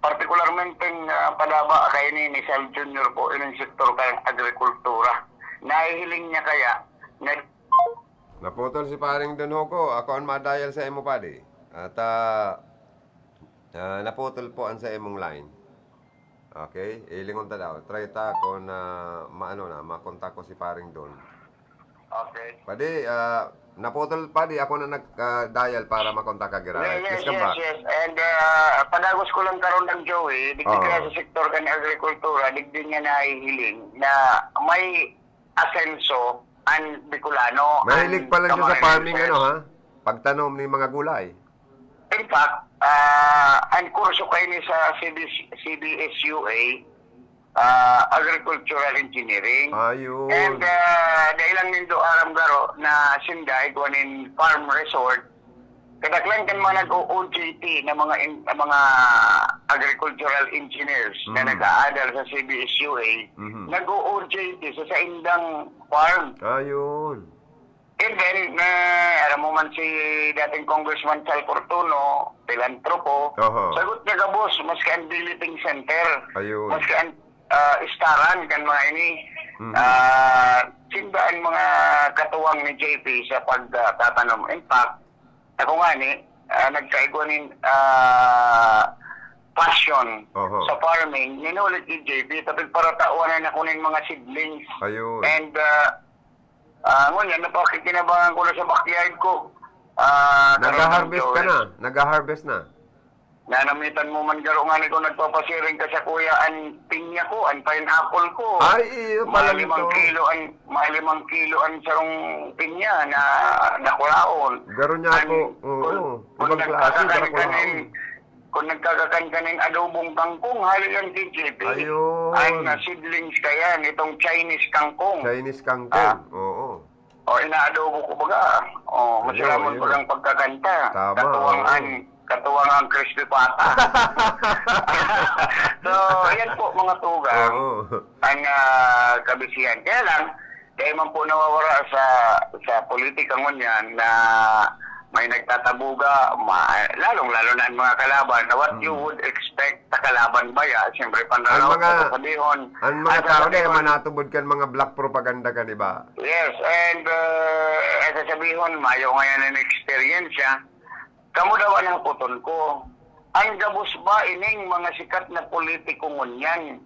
Partikularmenteng, ah, padaba kaini ni Sal Junior po ining sektor kan agrikultura. Nahihiling niya kaya na Naputol si Paring Don Hugo. Ako an madayal sa imo, padi. At, ah, ah, naputol po an sa imong line. Okay, ilingon ta daw. Try ta kung, ah, maano na, makontak ko si Paring Don. Okay. Padi, ah, naputol, padi. Ako na nag, ah, dial para makontak ka, Gira. Yes, yes, Please come yes, back. yes. And, ah, padagos ko lang karon ng Joey, digdi Oo. kaya sa sektor kan agrikultura, digdi niya nahihiling na may asenso ang Bicolano, Mahilig ang pala siya sa kamahal farming, sa ano, ha? pagtanom ning mga gulay. In fact, ah, ang kurso kaini sa C B S, C B S U A, ah, Agricultural Engineering. Ayun. And, ah, dai lang nindo aram garo na sinda igwa nin farm resort. Kadaklan kan mga nag-o-O J T na mga in-, mga agricultural engineers na Mm. nag-aadal sa C B S U A, Mhm. nag-o-O J T sa saindang farm. Ayun. And then, na, aram mo man si dating Congressman Sal Fortuno, pilantropo, Oho. sagot niya gabos, maski ang billeting center, Ayun. maski ang, ah, istaran kan mga ini, Mhm. ah, sinda ang mga katuwang ni J P sa pagtatanom. In fact, ako ngani, ah, nagkaigwa nin, ah, passion Oho. sa farming, ninulit ni J P, tapos para tawan na ako nin mga seedlings. Ayun. And, ah, Ah, ngunyan, napakikinabangan ko na sa backyard ko. Ah, Nag-ha-harvest ka na? Nag-ha-harvest na? Nanamitan mo man garo ngani ko nagpapasiring ka sa kuya, an pinya ko, an pineapple ko. Ay, iyo pala Mga limang nito. kilo an, mga limang kilo an sarong pinya na nakulaon. Garo niya An, ako. Oo, kung, kung ibang klase, nagkakakan ka garo kulaon. nin, Kung nagkakakan ka nin adobong kangkong, hali yan si J P. Ayun. Ay, na seedlings ka yan, itong Chinese kangkong. Chinese kangkong, Ah. oo. O, inaadobo ko baga. O, Ayun, masarap man ayun. bagang pagkakanta. Tama, Katuwang oo. an, katuwang ang crispy pata. So, ayan po, mga tugang, Oo. ang, ah, kabisihan. Kaya lang, Dai man po nawawara sa, sa politika ngunyan na may nagtatabuga, ma-, lalong-lalo na ang mga kalaban, na what you Mm. would expect sa kalaban ba ya? Siyempre, Ang panraraot mga, na sasabihon. ang mga Ang tao na sasabihon, manatubod kan mga black propaganda kan iba. Yes, and, uh, ang sasabihon, mayo ngayon ang experience, ah. Kamo daw an hapoton ko, an gabos ba ining mga sikat na politiko ngunyan,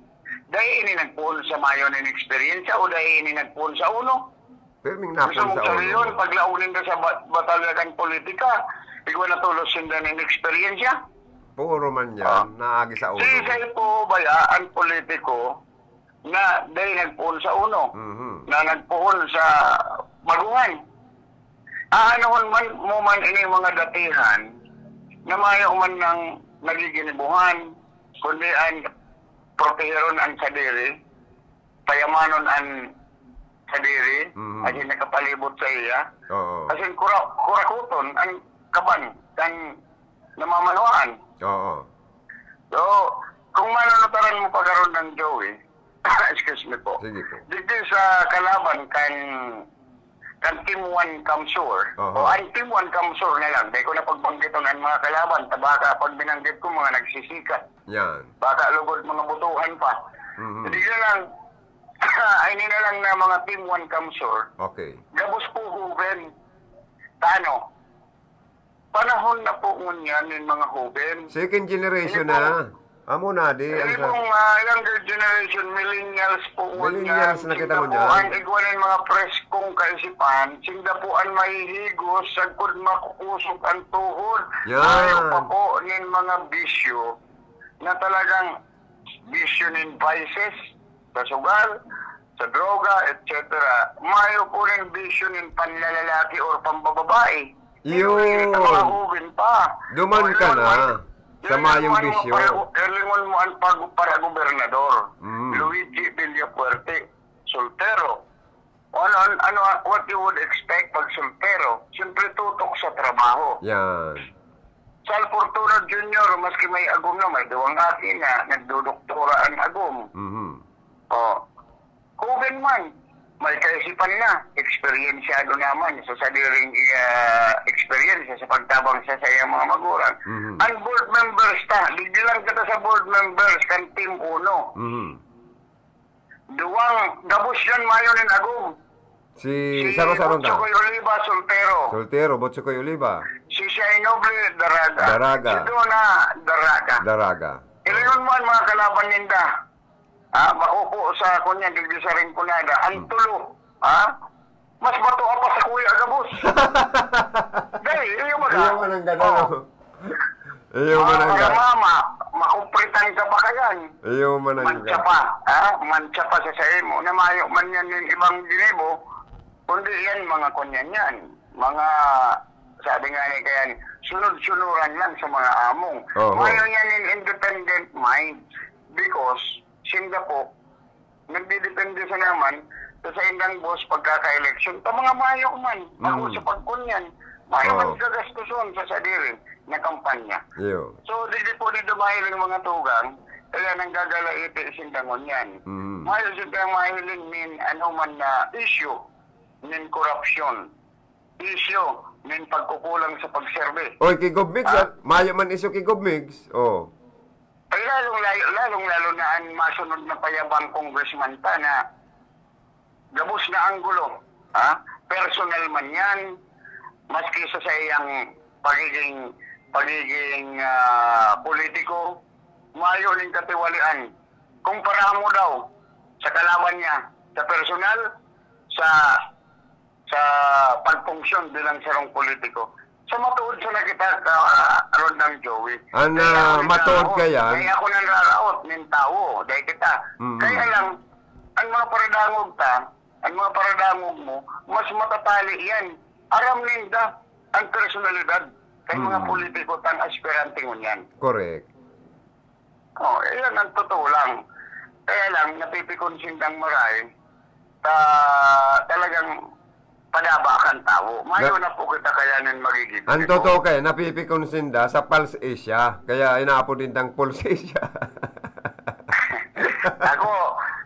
dai ini nagpoon sa mayo nin eksperyensya o dai ini nagpoon sa uno? Pirming Gusto napon mong sa sabihin, ulo. Paglaog ninda sa ba-, batalya kan politika, igwa na tolos sinda nin eksperyensya? Puro man yan, Ah. naagi sa ulo. Sisay po baya an politiko na dai nagpoon sa uno, Mhm. na nagpoon sa baguhan. Aanuhon man mo man ini mga datihan na mayo man nang nagiginibuhan, kundi an proteheron an sadiri, payamanon an sadiri, Mhm. asin nakapalibot sa iya. Oo. Asin kura-, kurakuton an kaban kan namamanwaan. Oo. So, kung manunutaran mo pagaron ng Joey, excuse me po. Sige po. Dito sa kalaban kan, kan Team One Kamsur, Oho. o ang Team One Kamsur na lang, dahil ko na pagbanggiton ang mga kalaban, ta baka pag binanggit ko, mga nagsisikat. Yan. Baka lugod mga butuhan pa. Mhm. Hindi na lang, ay, hindi na lang na mga Team One Kamsur. Okay. Gabos po, Ruben. Paano? Panahon na po ngunyan nin mga hoben. Second generation Hindi po. na. Amo na, di, Hindi ang sa pong, ah, younger generation, millennials po ngunyan. Millennials na kita Sinda po ngunyan. ang igwa nin mga preskong kaisipan. Sinda po ang mahihigos sagkod makukusog ang tuhod. Yan. Ayaw pa po nin mga bisyo na talagang bisyo nin vices, sa sugal, sa droga, et cetera. Mayo po nin bisyo nin panlalalaki or pambababae. Iyo. Pero sa mga hoben pa. Duman O, ka yun, na man, sa yun, mayong yun, bisyo. Pareho, lingon mo ang pag-, para gobernador. Mm. Luigi Villafuerte, soltero. Ano, ano, ano, what you would expect pag soltero? Siyempre, tutok sa trabaho. Yan. Sal Fortuna Junior, maski may agom na, may duwang aki na, nagdodoktora ang agom. Mhm. Oh. Hoben man, may kaisipan na, eksperyensyado naman sa sadiring, ah, eksperyensya sa pagtabang sa saiyang mga magulang. Mhm. Ang board members ta, digdi lang kita sa board members kan Team Uno. Mhm. Duwang gabos yan, mayo nin agom. Si Si Saro-Saro ta? Butchokoy Oliva, soltero. Soltero, Butchokoy Oliva. Si Shai Noble, Daraga. Daraga. Si Dona, Daraga. Daraga. Ilingon mo ang mga kalaban ninda. Ah, bako po sa, kunya, digdi sa Rinconada. Ang Hmm. tulo, ha? Mas bato pa sa Kuya Gabos. Dai, iyo ba ka? Iyo man ang ganun, Oh. no? Iyo man ang Mga ganun. mama, makumpritan ka pa kayan. Iyo man ang Mantsa ganun. pa, ha? Mantsa pa sa saimo. Na mayo man yan yung ibang ginibo, kundi yan, mga kunyan yan. Mga Sabi nga ni Kayan, sunod-sunuran lang sa mga among. Oho. Mayo niya nin independent mind because sinda po, nagdidepende sa naman sa saindang boss pagkaka-eleksyon. Ta mga mayo man, ako Mm. sa pagkunyan, mayo man Oo. gagastuson sa sadiri na kampanya. Iyo. So, dili po dito mahiling mga tugang, kaya nanggagalaiti sinda ngunyan. Mm. Mayo sinda mahiling nin ano man na issue, nin korupsyon, issue, nin pagkukulang sa pagserbi. Oy, ki Gov Migs, Ah? ah, mayo man issue ki Gov Migs. Oh. Ay, lalong layo, lalong lalo na ang masunod na payabang congressman pa na gabos na anggulo, ha? Personal man yan, maski sa saiyang pagiging, pagiging, ah, politiko, mayo ning katiwalian. Kumpara mo daw sa kalaban niya, sa personal, sa, sa pagpunksyon bilang sarong politiko. Sa matuod sa nakita ka, Rondang Joey. An, Kaya ah, ako matuod nanraraot, ka yan? kaya ako nanraraot nin tawo, dahil kita. Mm. Kaya lang, ang mga paradangog ta, ang mga paradangog mo, mas matatali yan. Aram ninda ang personalidad kan mga Mm. politiko tang aspirante ngunyan. Correct. Oh, iyan ang totoo lang. Kaya lang, napipikon sindang maray, ta-, talagang padaba kan tawo. Mayo Na- na po kita kaya nin magiging Ang politiko. totoo kaya, napipikon sinda sa Pulse Asia. Kaya inaapod nindang Pulse Asia. Ako,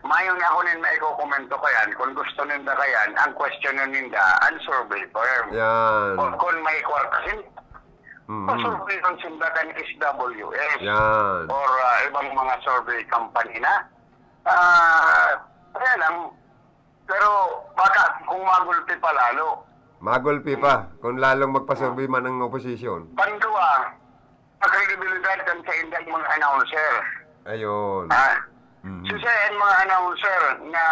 mayo na ako nin maikokomento kayan. Kung gusto ninda kayan, ang question na ninda, ang survey firm. Yan. O kung may kwarta sinda, Mhm. pasurvey ang sinda kan S W S. Yan. Or, ah, ibang mga survey company na. Ah, kaya lang, pero baka kung magulpi pa lalo. Magulpi pa, Hmm. kung lalong magpasurvey Hmm. man ang oposisyon. Pandua, ang kredibilidad kan saindang mga announcer. Ayun. Ah, Mhm. so sa mga announcer na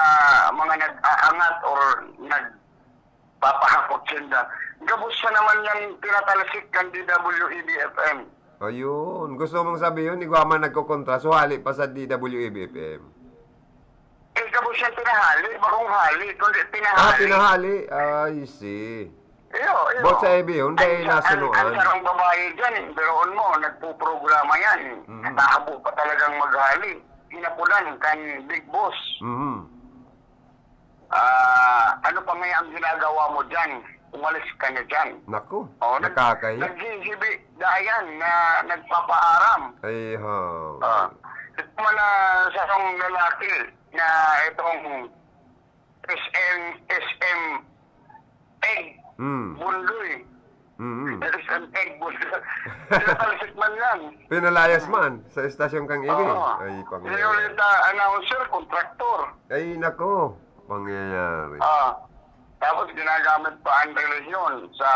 mga nag-aangat or nagpapahapot sinda, gabos siya naman yang tinatalsik kan D W E B F M. Ayun. Gusto mong sabihin, igwa man nagkokontra, so hali pa sa D W E B F M? Eh, gabos siyang pinahali, bakong hali, kundi Ah, pinahali. pinahali. I see. Iyo, iyo. Both sa A B O, dahil Ang sa-, nasunuan. ang, ang sarang babae dyan, biruon mo, nagpuprograma yan. Mhm. Nakahabo pa talagang maghali. Hinapunan kan Big Boss. Mhm. Ah, ano pa ngaya ang ginagawa mo dyan? Umalis ka na dyan. Naku, Oh, nag-, nakakahiya. naghihibi dayan na nagpapaaram. Ay, ha. Ah, ito man na sarong lalaki na itong S M, S M Egg Hmm. Bundoy. Mm. S M Egg Bundoy. Pinatalsik man lang. Pinalayas man sa estasyon kang Iggy. Oo. Ay, Pangyayari. Sinulita, announcer, kontraktor. Ay, nako. Pangyayari. Ah, tapos ginagamit pa ang relihiyon sa,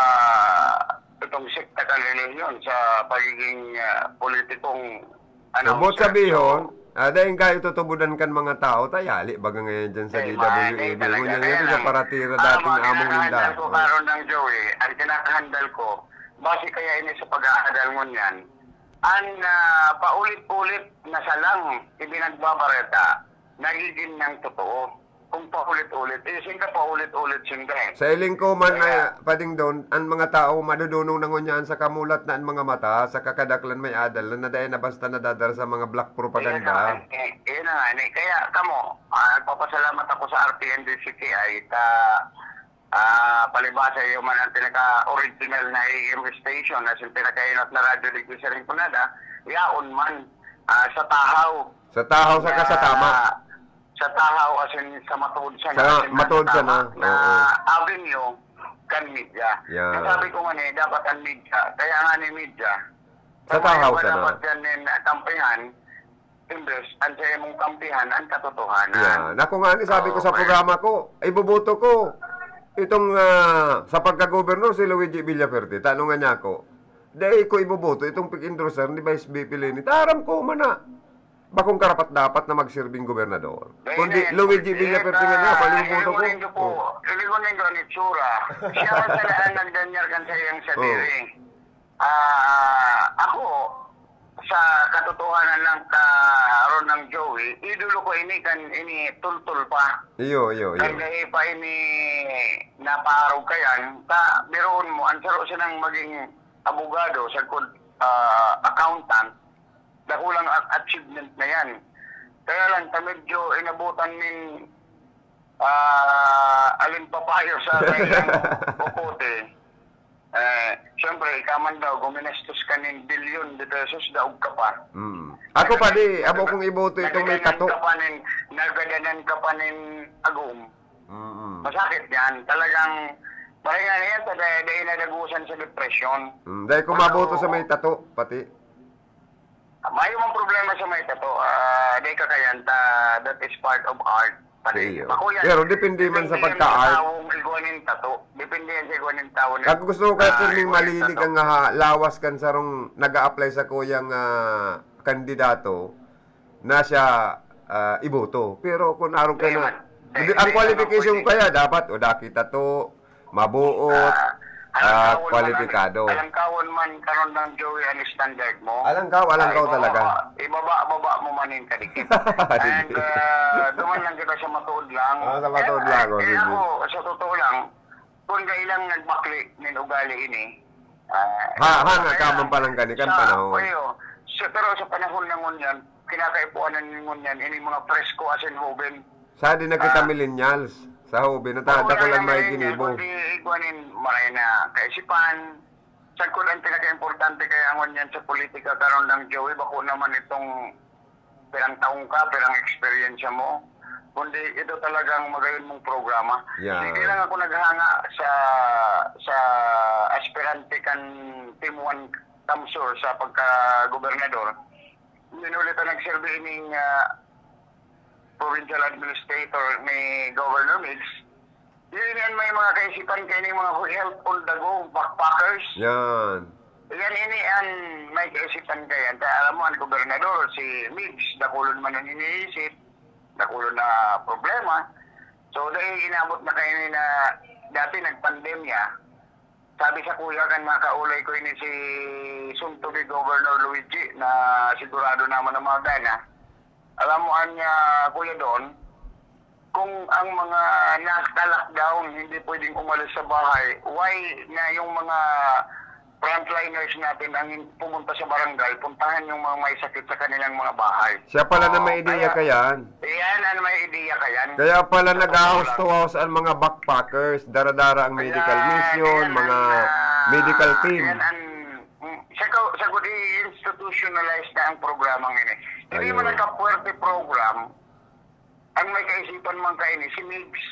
itong sekta kan relihiyon sa pagiging, ah, politikong So, announcer. boot sabihon, So, ah, dahil kayo tutubudan kan mga tao, ta hali baga ngayon dyan sa Eh, D W A B. mahanay talaga. Ngunyan Kaya ngayon, lang, paratira ah, dating mga among kinakahandal linda. ko, Oh. karon ng Joey, ang kinakahandal ko, base kaya ini sa pag-aadal ngunyan, ang, ah, paulit-ulit na salang ibinagbabareta, nagiging nang totoo. Kung paulit-ulit, eh, sinda paulit-ulit sinda eh. Sa hiling ko man, Kaya ah, Padingdon, ang mga tao madudunong na ngunyan sa kamulat na ang mga mata, sa kakadaklan may adal na, na dai na basta nadadara sa mga black propaganda. Iyan na nga, eh, iyan na nga, eh. Kaya kamo, ah, nagpapasalamat ako sa R T N D C K I, ta, ah, palibasa iyo man ang pinaka-original na A M station, as in pinakainot na radyo digdi sa Rinconada, yaon man, ah, sa tahaw. Sa tahaw, saka sa Na tama. Sa tahaw, as in, sa matuod sana, Sa as in, matuod nasa sana, tama na oo. avenue kan media. Yeah. Nasabi ko nga ni, dapat ang media, kaya nga ni media, Sa kung tahaw ayaw ka sana. dapat yan nin kampihan, imbes, ang sa imong kampihan, ang katotohanan. Yeah. Nako nga ni, sabi ko sa Okay. programa ko, iboboto ko itong, ah, sa pagkagobernador si Luigi Villafuerte. Tanong nga niya ako, dai ko iboboto itong pig-endorser ni Vice V P Leni. Taram ko man na. Bakong karapat-dapat na magsirbing gobernador. Dahil Kundi na yan, Luigi eh, Villafuerte nga niya, ah, palimuboto ko. Iligon nindo po, Oh. iligon nindo ang itsura. Siya man sana ang nagdanyar kan sa iyang sadiri. Oh. Ah, ako, Sa katotohanan lang, ka Ron ng Joey, idolo ko ini kan ini tultol pa. Iyo, iyo, iyo. Kan dai pa ini napaarog kayan, ta biruon mo, ang saro sinang maging abogado, sagkod, ah, accountant, dakulang a-, achievement na yan. Kaya lang, ta medyo inabutan nin, ah, alin papayo sa kailang bukote. Eh, siyempre, ika man daw, guminastos ka nin bilyon de pesos, daog ka pa. Mm. Ako pa, di, amo kong iboto itong may Nagadanan tato. ka pa nin, nagadanan ka pa nin agom. Mm. Masakit yan. Talagang, pahinga na yan, ta dai, dai nadagusan sa depresyon. Mm. Dai ko maboto sa may tato, pati. Mayo mang problema sa may tato. Ah, dai ka kayan, ta, that is part of art. Pati, Iyo. Bako yan. Pero depende man sa Depende yan pagka-art. Tawong igwa nin tato. Depende yan sa igwa nin tawo na, Ako gusto ko kaya, ah, pirming igwa nin malilig tato. Ang, ah, lawas kan sarong nag-a-apply sa kuyang, ah, kandidato na siya, ah, iboto. Pero kung arog ka Dai na, man. Dai, hindi, ang dai qualification naman pwede. Kaya dapat, o, daki tato, mabuot, Ah, ah, alangkawon man, kwalipikado. Alangkawon man karon ng Joey ang standard mo. Alangkaw, alangkaw Ah, ibaba, talaga. Ibaba-baba mo man yung kadikit. Sige. And, ah, duman lang kita sa matuod lang. Ah, sa matuod Eh, lang, oh, eh, sige. Ako, sa totoo lang, kung dai lang nagbakli nin ugali ini, ah, Ha, ha, nga kaya ka man palang gani kan sa, panahon. Oyo, sa, pero sa panahon na ngunyan, kinakaipuanan ngunyan, ini mga presko asin hoben. Sa di na kita Ah. millennials. Sa hoben, nata-, Ako lang dakul an ang may may ginibo. Kundi igwa nin maray na kaisipan. Sagkod ang pinaka-importante kaya ngunyan sa politika karon lang, Joey, bako naman itong pirang taong ka, pirang eksperyensya mo, kundi ito talagang magayon mong programa. Yan. Sige lang ako naghanga sa, sa aspirante kan Team One Kamsur sa pagka-gobernador. Minuli ta nagserbi ining, ah, provincial administrator ni Governor Migs, yun yan may mga kaisipan kayo ni mga health on the go, backpackers. Yan. Yan ini an may kaisipan kayan. Ta alam mo, ang gobernador, si Migs, dakulon man ang iniisip, dakulon na problema. So, dahil inabot na kayo ni na dati nagpandemya, sabi sa kuya kan mga kaulay ko ini si soon to be Governor Luigi na sigurado naman ang mga gana. Alam mo, anya, Kuya Don, kung ang mga naka-lockdown hindi pwedeng umalis sa bahay, why na yung mga frontliners natin ang pumunta sa barangay, puntahan yung mga may sakit sa kanilang mga bahay? Siya pala na Oo, may ideya kaya, kayan. Yan ang may ideya kayan. Kaya pala Sa totoo nag-house lang. to house ang mga backpackers, dara-dara ang medical Ayan, mission, ayan mga ang, ah, medical team. Ayan ang, mm, sa ka-, sa good i-institutionalize na ang programang ini. Hindi Ayun. man nagka-puwerte program, ang may kaisipan man kaini, si Migs.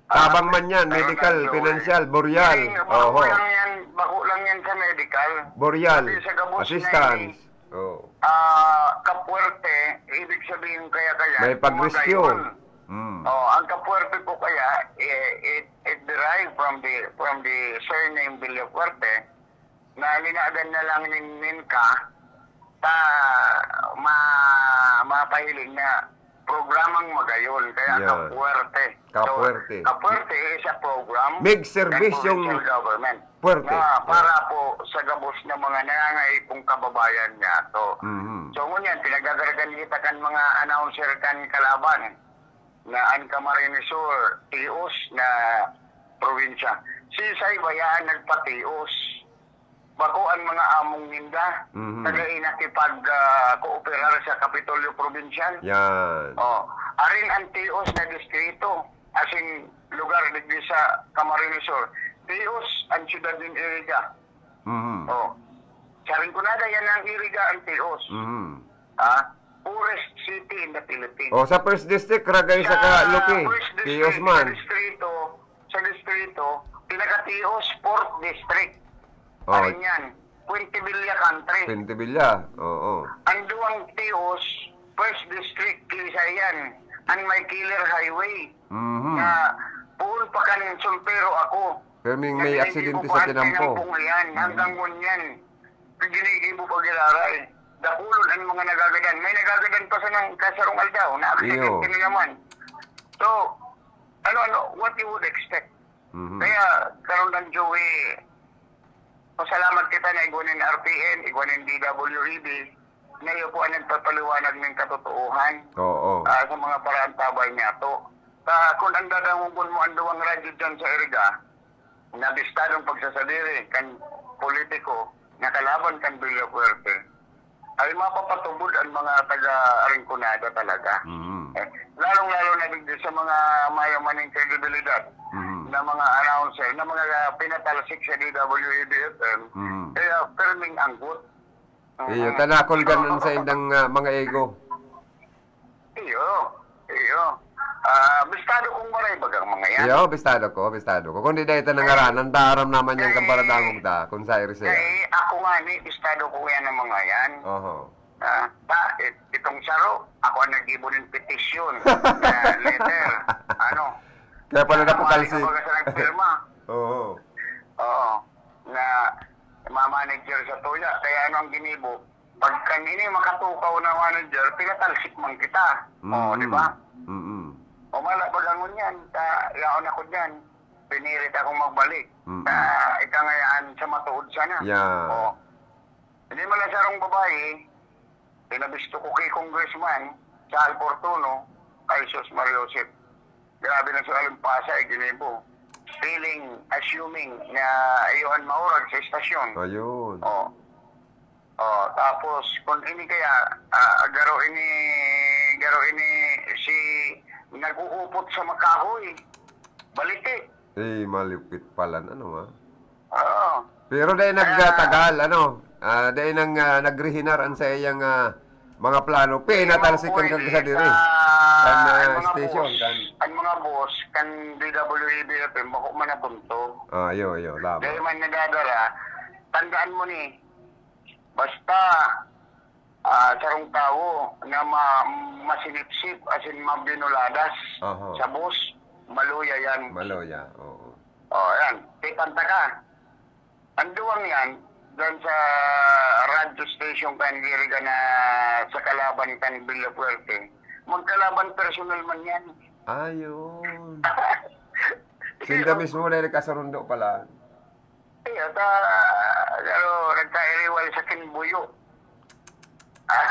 Tabang Ah, man yan, pero medical, lang yun. Financial, boreal. Hindi, bako Oho. lang yan, bako lang yan sa medical. Boreal. Kasi sa gabos na Assistance. ini, Oh. ah, kapuwerte, ibig sabihin kaya, kaya, May pagriskyo. kumagayon. Mm. Oh, ang kapuwerte po kaya, eh, it, it derive from the, from the surname Villafuerte, na linagan na lang nin, nin ka, ta, ma-, mapahiling na programang magayon, kaya Yan. kapuwerte. So, Kapuwerte. kapuwerte is a program Mig serbisyong ng provincial government puwerte. na para po sa gabos ng mga nangangaipo kababayan niya. So, Mhm. so ngunyan, pinagdadaragan kita kan mga announcer kan kalaban na an Camarines Sur, tios na probinsya. Si Isay bayaan nagpatios. Bako an mga among ninda, Mhm. taga nakipag, ah, kooperar sa Kapitolyo Probinsyal. Yan. Oh, arin ang tios na distrito, as in, lugar digdi sa Camarines Sur. Tios ang siyudad nin Iriga. Mhm. Oh. Sa Rinconada, yan ang Iriga ang tios. Mhm. Ah, poorest city in the Philippines. Oh, sa first district, Ragay sa Sa Caluque, first district, tios man. sa distrito, sa distrito, pinakatios, fourth district. Oh. Ano yan? Quintilivia country. Quintilivia, oo. Ang duwang tios, first district, Kisayan. Ang may killer highway. Mhm. Na poon pa kan soltero ako. Pero may, may Naginigibo aksidente pa sa ang tinampo. tinampo yan. Mhm. Hanggang ngunyan, ginigibo pa giraray. Dakulon ang mga nagagadan. May nagagadan pa sa nang kasarong aldaw na aksidente Iyo. na naman. So, ano, ano, what you would expect? Mhm. Kaya, karon lang, Joey, Pasalamat kita na igwa nin R T N, igwa nin D W E B, na iyo po ang nagpapaliwanag ng katotohanan Oo. ah, sa mga paraantabay niya to. Ta, kung ang dadangogon mo ang duwang radyo dyan sa Iriga, na bistadong pagsasadiri kan politiko na kalaban kan Villafuerte, ay mapapatubod ang mga taga-Rinconada talaga. Mhm. Eh, lalong-lalo na digdi sa mga mayo maning kredibilidad Mhm. na mga announcer, na mga pinatalsik sa D W E B F M. Mhm. Kaya pirming anggot. Iyo, Mhm. tanakol So, ganon sa indang ah, mga ego. Iyo, iyo. Ah, bistado kong maray bagang mga yan. Iyo, bistado ko, bistado ko. Kundi dahil ta nangaranan, ta aram naman yan kan paradangog ta, kung sa iri siya. Kaya ako nga ni, bistado ko yan ang mga yan. Oho. Ah, ta, it- itong saro, ako ang nag-ibo ng petition na letter. Ano? Kaya pala Ako nga ni napatalsik. Kumbaga sa nagpirma. Oo. Oo. Na mamanager sa tuya. Kaya ano ang ginibo? Pagka ini makatukaw na manager, pinatalsik man kita. O, Mm. di ba? Mm. O, mala, pag angon yan, ta, yaon ako dyan. Pinirit akong magbalik. Mm. Ta, ikangayaan sa matuod sana. Yeah. O. Hindi man lang sarong babae, pinabisto ko kay Congressman Sal Fortuno, ay sus, Mario Joseph. Grabe na sa alimpasa, eh, ginibo. Feeling, assuming na iyo an maurag sa estasyon. Ayun. O. O, tapos, kung ini kaya, ah, garo ini, garo ini si nag-uupot sa makahoy. Baliti. Eh, malupit pala, ano, ah? Oo. Pero dahil Kaya nagtagal, ano, ah, dahil nang, ah, nagrihinar ang sa iyang, ah, mga plano, Hindi mo pinatalsik ang pwede kagasa diri. sa Kan, ah, ang mga station, boss, kan ang mga boss, kan D W E B F M, bako man napunto. Ah, iyo, iyo, lama. Dahil man nadadala, tandaan mo ni, basta, ah, sarong tawo na ma-, masinipsip, asin mabinuladas Aha. sa boss, maluya yan. Maluya, oo. O, yan. Tipanta ka. Ang duwang yan, dyan sa radyo station kan Giriga na sa kalaban kan Villafuerte, magkalaban personal man yan. Ayun. Sinda Pero mismo na nagkasurundo pala. Iyo, ta, pero nagkairiwal sa kinbuyo. Ay,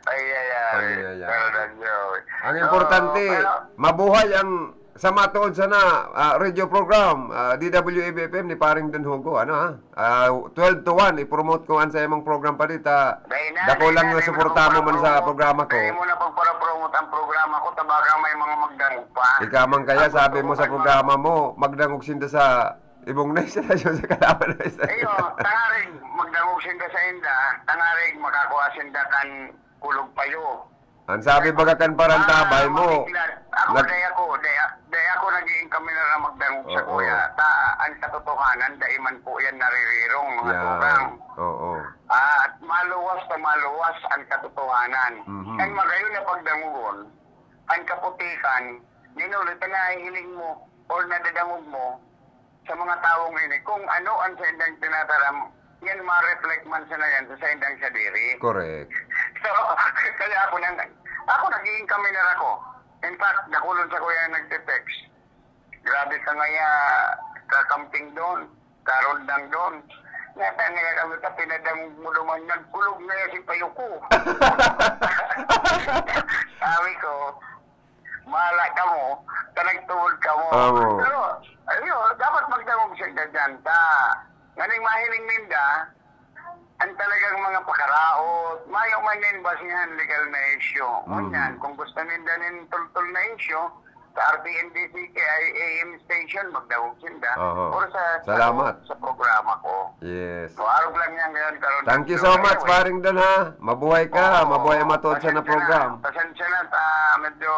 ay, ay. Ay, ay, ay. Pero nagyo. Ang So, importante, pero mabuhay ang sa matuod sana, ah, radio program, ah, D W A B F M ni Paring Don Hugo, ano, ha? Ah, twelve to one, i-promote ko an sa imong program pa dita. Dai na, Dako dai lang na, nga dai suporta mo man sa magpara-promote. programa ko. Dai mo na pagpara-promote ang programa ko, ta baka may mga magdangog pa. Ika man kaya, Ang sabi gusto mo ko sa kan mga programa mo, magdangog sinda sa ibong na istasyon, sa kalaban na istasyon. Iyo, tangarig magdangog sinda sa inda, tangarig makakua sinda kan kulog payo. Ang sabi baga kan parantabay Ah, mo, mabiglad. Ako, nag- dai ako, dai, dai ako nag-iinkaminar na magdangog sa Oo. kuya. Ta, ang katotohanan, dai man po yan naririrong, mga Yeah. tugang. Oo. Ah, at maluwas na maluwas ang katotohanan. Mhm. Ang magayon na pagdangogon, ang kaputikan, ninuli ta nahihiling mo or nadadangog mo, sa mga tawong ini, kung ano ang saindang tinataram, yan ma-reflect man sana yan sa saindang sadiri. Correct. So, kaya ako nang, ako nag-iinkaminar ako. In fact, dakulon sa kuya nagte-text. Grabe ka ngaya, kakamping doon, karondang doon. Nata ngaya kami ka pinadangog mo duman, nagkulog na yan si Payuko. Sabi ko, Mahala kamo, ta nagtuod kamo. Oo. Pero, ayun, dapat magdangog sinda dyan, ta. Nganing mahiling ninda, ang talagang mga pakaraot, mayo man nin basihan legal na isyu. Mm. Ngunyan, kung gusto ninda nin tultol na isyu, sa R T N D C K I A M station, magdangog sinda. Oho. Or sa, Salamat. sa, sa programa ko. Yes. So, arog lang yan ngayon, karon. Thank you So, so much, anyway. Paring Don, ha? Mabuhay ka, Oo. mabuhay ang matuod sa na Pasensya na, program. pasensya na, ta, medyo,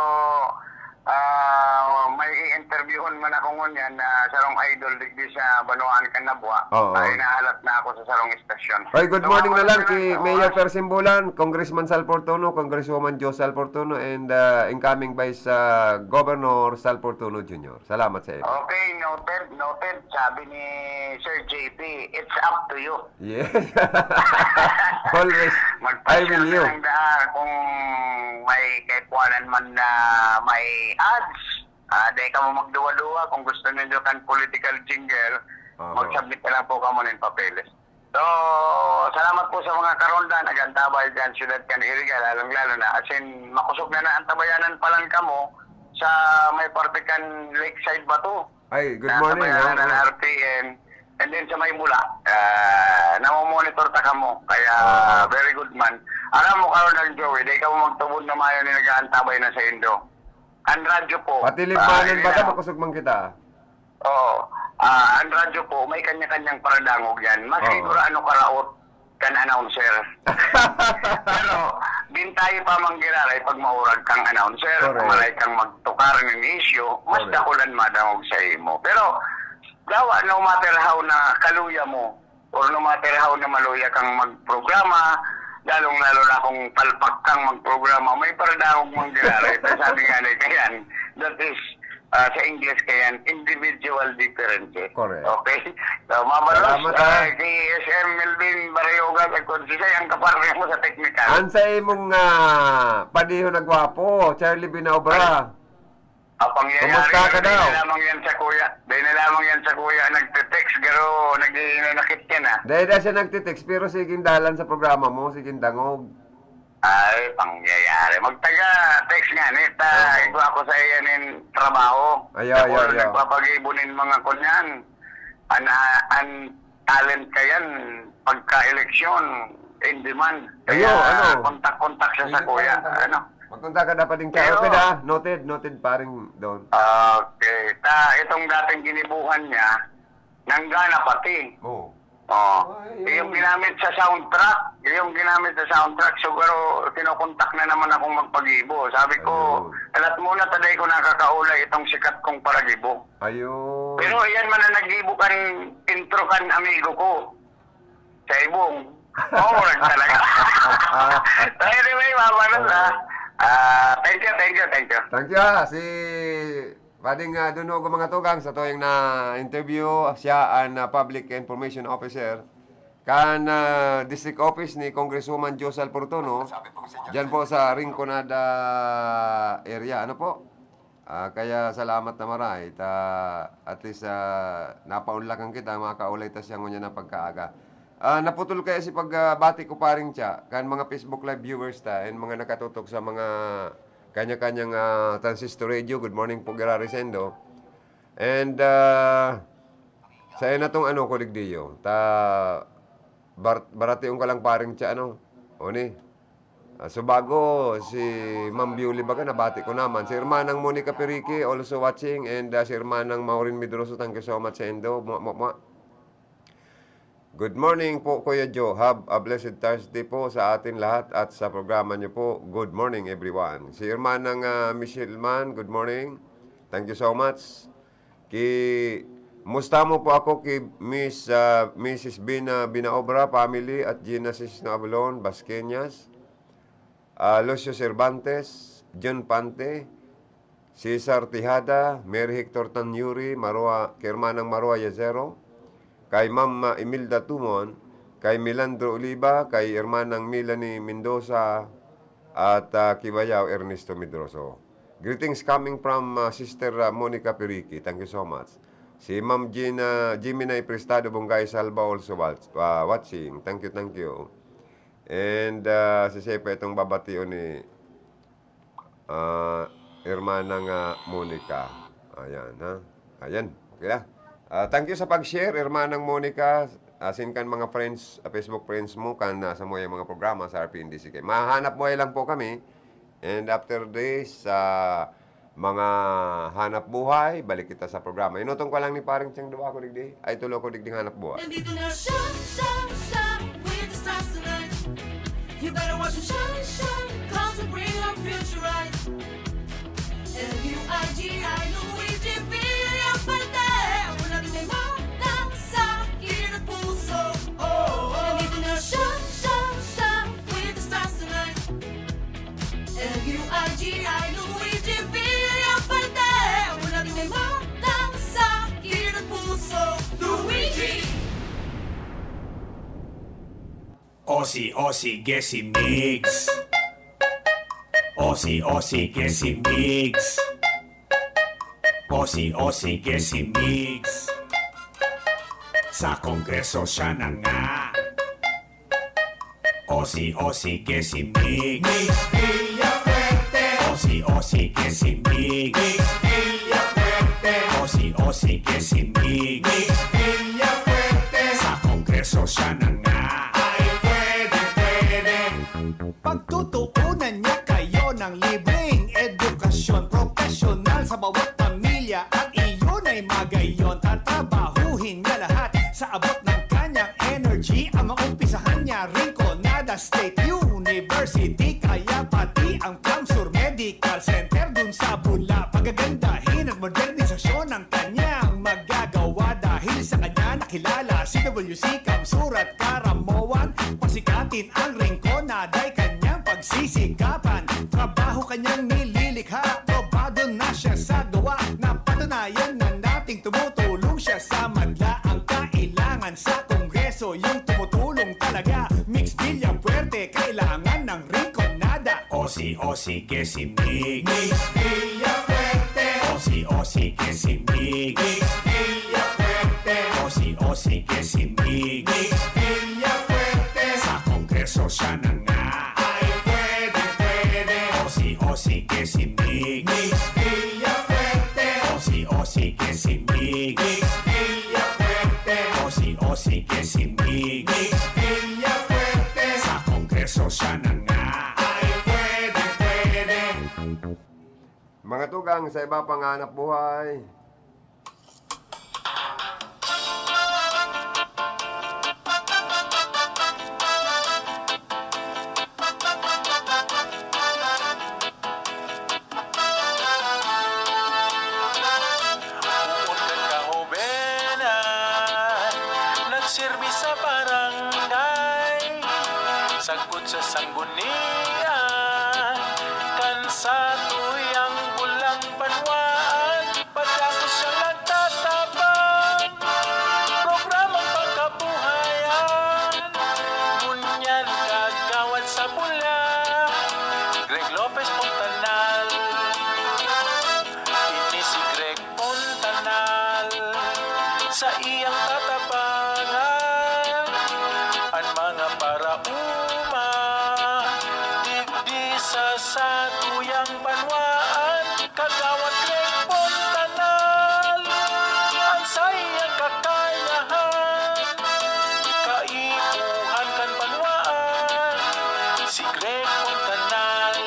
ah, may i-interviewon man ako ngunyan na sarong idol digdi sa Banwaan kan Nabua. Oo. Ay, nahalat na ako sa sarong istasyon. Oy, good So, morning ako na lang lang kay ang Mayor oras. Persimbulan, Congressman Sal Fortuno, Congresswoman Jo Sal Fortuno, and, ah, incoming Vice, ah, Governor Sal Fortuno Junior. Salamat sa iyo. Okay, noted, noted. Sabi ni Sir J P, "It's up to you." Yes. Always, I Magpasya will na you. lang da kung may kaikuanan man na may ads. Ah, di kamo magduwa-duwa. Kung gusto ninyo kan political jingle, Aha. mag-submit na lang po kamo nin papeles. So, salamat po sa mga karonda, nag-antabay dyan, siyudad kan Iriga, lalong-lalo na. As in, makosog na naantabayanan pa lang kamo sa may parte kan Lakeside ba to? Ay, good Na morning. antabayanan Ha? ng R T N. And then sa may Bula, ah, namomonitor ta kamo. Kaya, Oo. very good man. Alam mo, Colonel Joey, di ka mo magtubod na mayo ni nag-aantabay na sa Indo. Ang radyo po. Pati ah, libmanan yun ba lang. Makosog man kita? Oo. Ah, ang radyo po, may kanya-kanyang paradangog yan. Mas Oo. siguro ano karaot kan announcer. Pero, bintayi pa manggiraray pag maurag kang announcer, Correct. maray kang magtukar ng issue, mas Correct. dakulan madangog sa imo. Pero, dawa, no matter how na kaluya mo, or no matter how na maluya kang magprograma, lalong-lalo na kung palpak kang magprograma, may paradangog manggiraray. Pero sabi nga na kayan, that is, ah, sa English kayan, individual differences. Correct. Okay? So, mabalos, Salamat, ha? ah, si S M Melvin Barayoga, sa Consisay, ang kapartner mo sa technical. An sa imong ah, padiho na gwapo, Charlie Binaobra. Ah, pangyayari. Kumusta ka Dahil daw? na lamang yan sa kuya. Dahil na lamang yan sa kuya. Nagte-text, garo, nag-iinanakit yan, ah. Dahil na siya nagtitext, pero siging dalan sa programa mo, siging dangog. Ay, pangyayari. Magtaga-text nga, ni ta, Oo. ito ako sa iyan in trabaho. Ayaw, Ako ayaw, ang ayaw. nagpapagibo nin mga kunyan. An, an talent kayan, pagka-eleksyon, in demand. Kaya Ayaw, ano? kontak-kontak siya sa Sige, kuya. parang Ano? Magkontak ka dapat din siya. Pero- Okay na, noted, noted, paring Don. Okay. Ta, itong dating ginibuhan niya, nanggana pati. Oo. Oh, Ay, yung ginamit sa soundtrack, yung ginamit sa soundtrack, siguro kinukontak na naman akong magpagibo. Sabi ko, Ayun. "Alat muna, taday ko nakakaulay itong sikat kong paragibo." Ayun. Pero iyan man ang naggibo kan intro kan amigo ko. Sa ibong. Maurag talaga. Anyway, mamanos, ah. Ah, thank you, thank you, thank you. Thank you, ha. Si Pading uh, Dunogo, mga tugang, sa tuwing na interview, siya ang ah, public information officer kan ah, district office ni Congresswoman Josal Portono, dyan po sa Rinconada area. Ano po? Ah, kaya salamat na maray. Ta, at least ah, napaunlakan kita, makakaulay ta siya ngunyan na pagkaaga. Ah, naputol kaya si pagbati ko, paring Cha, kan mga Facebook Live viewers ta and mga nakatutok sa mga kanya-kanyang ah, transistor radio. Good morning po, Gerard Rosendo. And ah, sa ina tong ano ko digdiyo, ta bar- barationg ka lang, paring Cha, ano? Oni? Ah, so bago, si Ma'am Biuli baga, nabati ko naman. Si Hermanang Monica Perique, also watching, and ah, si Hermanang Maureen Medroso, thank you so much, Sendo. Mwa, mwa, mwa. Good morning po, Kuya Joe. Have a blessed Thursday po sa atin lahat at sa programa niyo po. Good morning, everyone. Si Hermanang ah, Michelle Man, good morning. Thank you so much. Ki, musta mo po ako ki Miss, ah, Missus Bina Binaobra family at Gina Sisno Abalon, Basqueñas, ah, Lucio Cervantes, John Pante, Cesar Tejada, Mary Hector Tanyuri, Marua, kay Hermanang Marua Yazero, kay Ma'am ah, Imelda Tumon, kay Milandro Oliva, kay Hermanang Melanie Mendoza, at ah, Kibayaw Ernesto Medroso. Greetings coming from ah, Sister ah, Monica Perique. Thank you so much. Si Ma'am Gina, Jimina Prestado Bungay Salva also wa- ah, watching. Thank you, thank you. And ah, si Sepa itong babation ni ah, Hermanang ah, Monica. Ayan, ha? Ayan, okay na. Ah, thank you sa pag-share, Hermanang Monica. Asin kan mga friends, ah, Facebook friends mo, kan nasa mo yung mga programa sa R P N D C K. Mahanap mo lang po kami. And after this, sa mga hanap buhay, balik kita sa programa. Inutong ko lang ni paring Chang Duwa ko digdi. Ay, tulo ko digdi hanap buhay. Nandito na siya, siya, siya, with the stars tonight. You better watch him shine, shine, 'cause we bring our future right. L U I G I, Luigi Villafuerte. Ako na rin may manang sa kilid at puso. Oh, nandito na siya, siya, siya, with the stars tonight. L U I G I, Luigi Villafuerte. Ako na rin may manang sa kilid at puso. Luigi! Osi, osi, gesi, migs. Osi, osi, gesi, migs. Osi, osi, gesi, migs. Sa Kongreso siya na nga. Osi-osi que sin Mig. Mix Villafuerte. Osi-osi que sin Mig. Mix Villafuerte. Osi-osi que sin Mig. Mix Villafuerte. Sa Kongreso siya na nga. Ay, pwede, pwede. Pagtutuunan niya kayo ng libreng edukasyon, profesional sa bawat pamilya, at iyon ay magayon. Tatrabahuhin niya lahat sa abot ng kanyang energy. Ang maumpisahan niya, Rinconada State University, kaya pati ang CamSur Medical Center dun sa Bula. Pagagandahin at modernisasyon ang kanyang magagawa. Dahil sa kanya nakilala si W C CamSur at Caramoan. Pasikatin ang Rinconada ay kanyang pagsisikapan. Trabaho kanyang nililikha, probado na siya sa gawa. Napatunayan na nating tumutulong siya sa madla. Ang kailangan sa Kongreso, yung tumutulong talaga. Mix Villafuerte, kailangan ng Rinconada. Osi-osi que sin Mig. Mix Villafuerte. Osi-osi que sin Mig. Mix Villafuerte. Osi-osi que sin Mig. Mix Villafuerte. Sa Kongreso siya na nga. Ay, pwede, pwede. Osi-osi que sin Mig. Mix Villafuerte. Osi-osi que sin Mig. Mix Villafuerte. Osi-osi que sin Mig. Mix Villafuerte. Sa Kongreso siya na nga. Ay, pwede, pwede. Mga tugang sa iba pang hanap buhay. Poon kan kahobenan, nagserbi sa barangay, sagkod sa sanggunian, kan satuyang bulang banwaan, padagos siyang nagtatabang, programang pangkabuhayan, ngunyan kagawad sa Bula, Greg Lopez Fontanal. Ini si Greg Fontanal, saiyang tatabangan an mga paraoma digdi sa satuyang banwaan. Kagawad Greg Fontanal, an saiyang kakayahan, kaipuhan kan banwaan, si Greg Fontanal.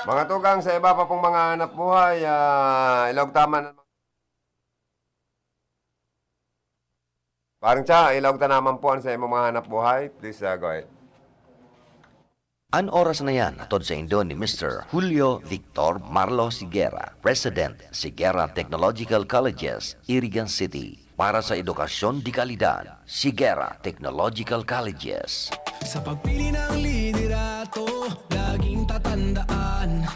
Mga tugang, sa iba pa pong mga hanap buhay, ah, ilaog ta man. Parang siya, ilaog ta naman po an sa imong mga hanap buhay. Please, ah, go ahead. An oras na yan, hatod saindo ni Mister Julio Victor Marlo Sigera, President, Sigera Technological Colleges, Irigan City. Para sa edukasyon de kalidad, Sigera Technological Colleges. Sa pagpili ng liderato, laging tatandaan,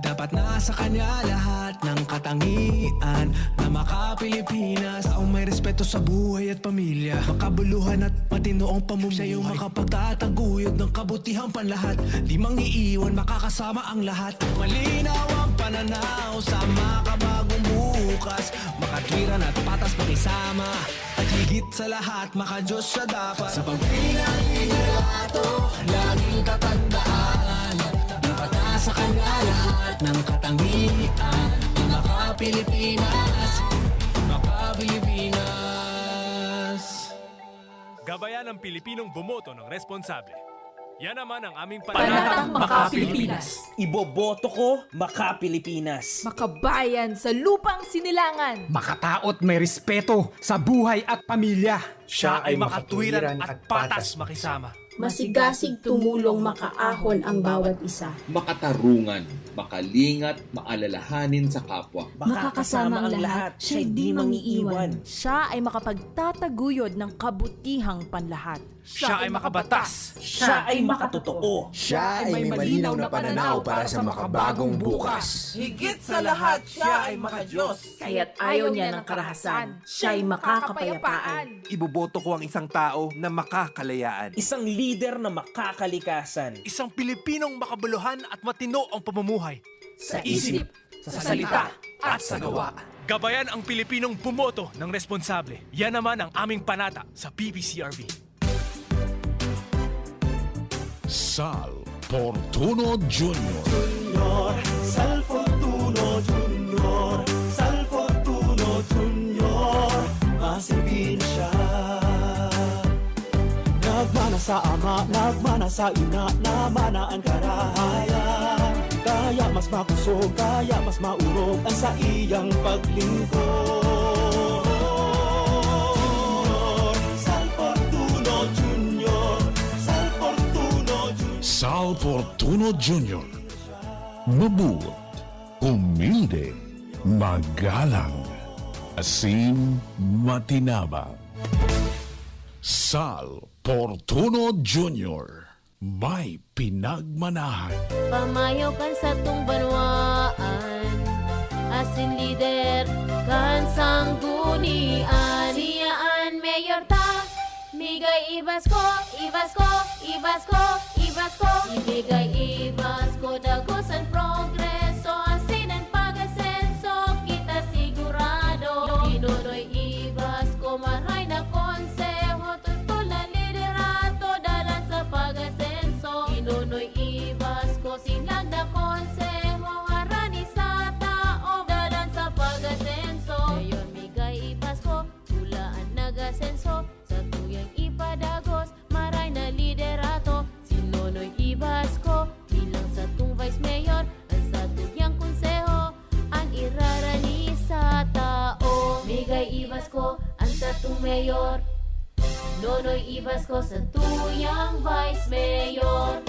dapat nasa kanya lahat ng katangian na maka-Pilipinas. Taong may respeto sa buhay at pamilya, makabuluhan at matino ang pamumuhay. Siya yung makapagtataguyod ng kabutihang panlahat, di mang-iiwan, makakasama ang lahat. Malinaw ang pananaw sa makabagong bukas, makatwiran at patas makisama, at higit sa lahat, maka-Diyos siya dapat. Sa pagpili ng liderato, laging tatandaan, dapat nasa kanya lahat ng katangian na maka-Pilipinas, maka-Pilipinas. Gabayan ang Pilipinong bumoto ng responsable. Yan naman ang aming panatang Panatang Maka-Pilipinas. Iboboto ko, Maka-Pilipinas. Makabayan sa lupang sinilangan. Makataot, may respeto sa buhay at pamilya. Siya ay makatwiran at patas makisama. Masigasig tumulong, makaahon ang bawat isa. Makatarungan, makalingat, maalalahanin sa kapwa. Makakasama ang lahat, siya'y di mangiiwan. Siya ay makapagtataguyod ng kabutihang panlahat. Siya ay makabatas. Siya ay makatotoo. Siya ay may malinaw na pananaw para sa makabagong bukas. Higit sa lahat, siya ay maka-Diyos. Kaya't ayaw niya ng karahasan. Siya'y makakapayapaan. Iboboto ko ang isang tao na makakalayaan. Isang lider na makakalikasan. Isang Pilipinong makabuluhan at matino ang pamumuhay. Sa isip, sa salita, at sa gawa. Gabayan ang Pilipinong bumoto ng responsable. Yan naman ang aming panata sa P P C R V. Sal Fortuno Junior. Junior, Sal Fortuno Junior, Sal Fortuno Junior, masipin siya. Nagmana sa ama, nagmana sa ina, namana an karahayan. Kaya mas makusog, kaya mas maurog ang saiyang paglingkod. Junior, Sal Fortuno Junior, Sal Fortuno Junior. Sal Fortuno Junior. Mabuot, humilde, magalang, asin matinabang. Sal Fortuno Junior, may pinagmanahan. Pamayo kan satong banwaan, asin lider kan sanggunian. Siya an mayor ta, migay ibas ko, ibas ko, ibas ko, ibas ko. Ibigay ibas ko, dagos an progreso, asin an pag-asenso, kita sigurado. Ginonoy ibas ko, maray na konseho, tutol na liderato, dalan sa pag-asenso. Ginonoy ibas ko, sinag na konseho, harani sa tao, dalan sa pag-asenso. Mayor, migay ibas ko, pula an nag-asenso, satuyang ipadagos, maray na liderato. Si Nonoy ibas ko, bilang satong vice mayor, an satuyang konseho, an irarani sa tao. Migay ibas ko, an satong mayor. Nonoy ibas ko, satuyang vice mayor.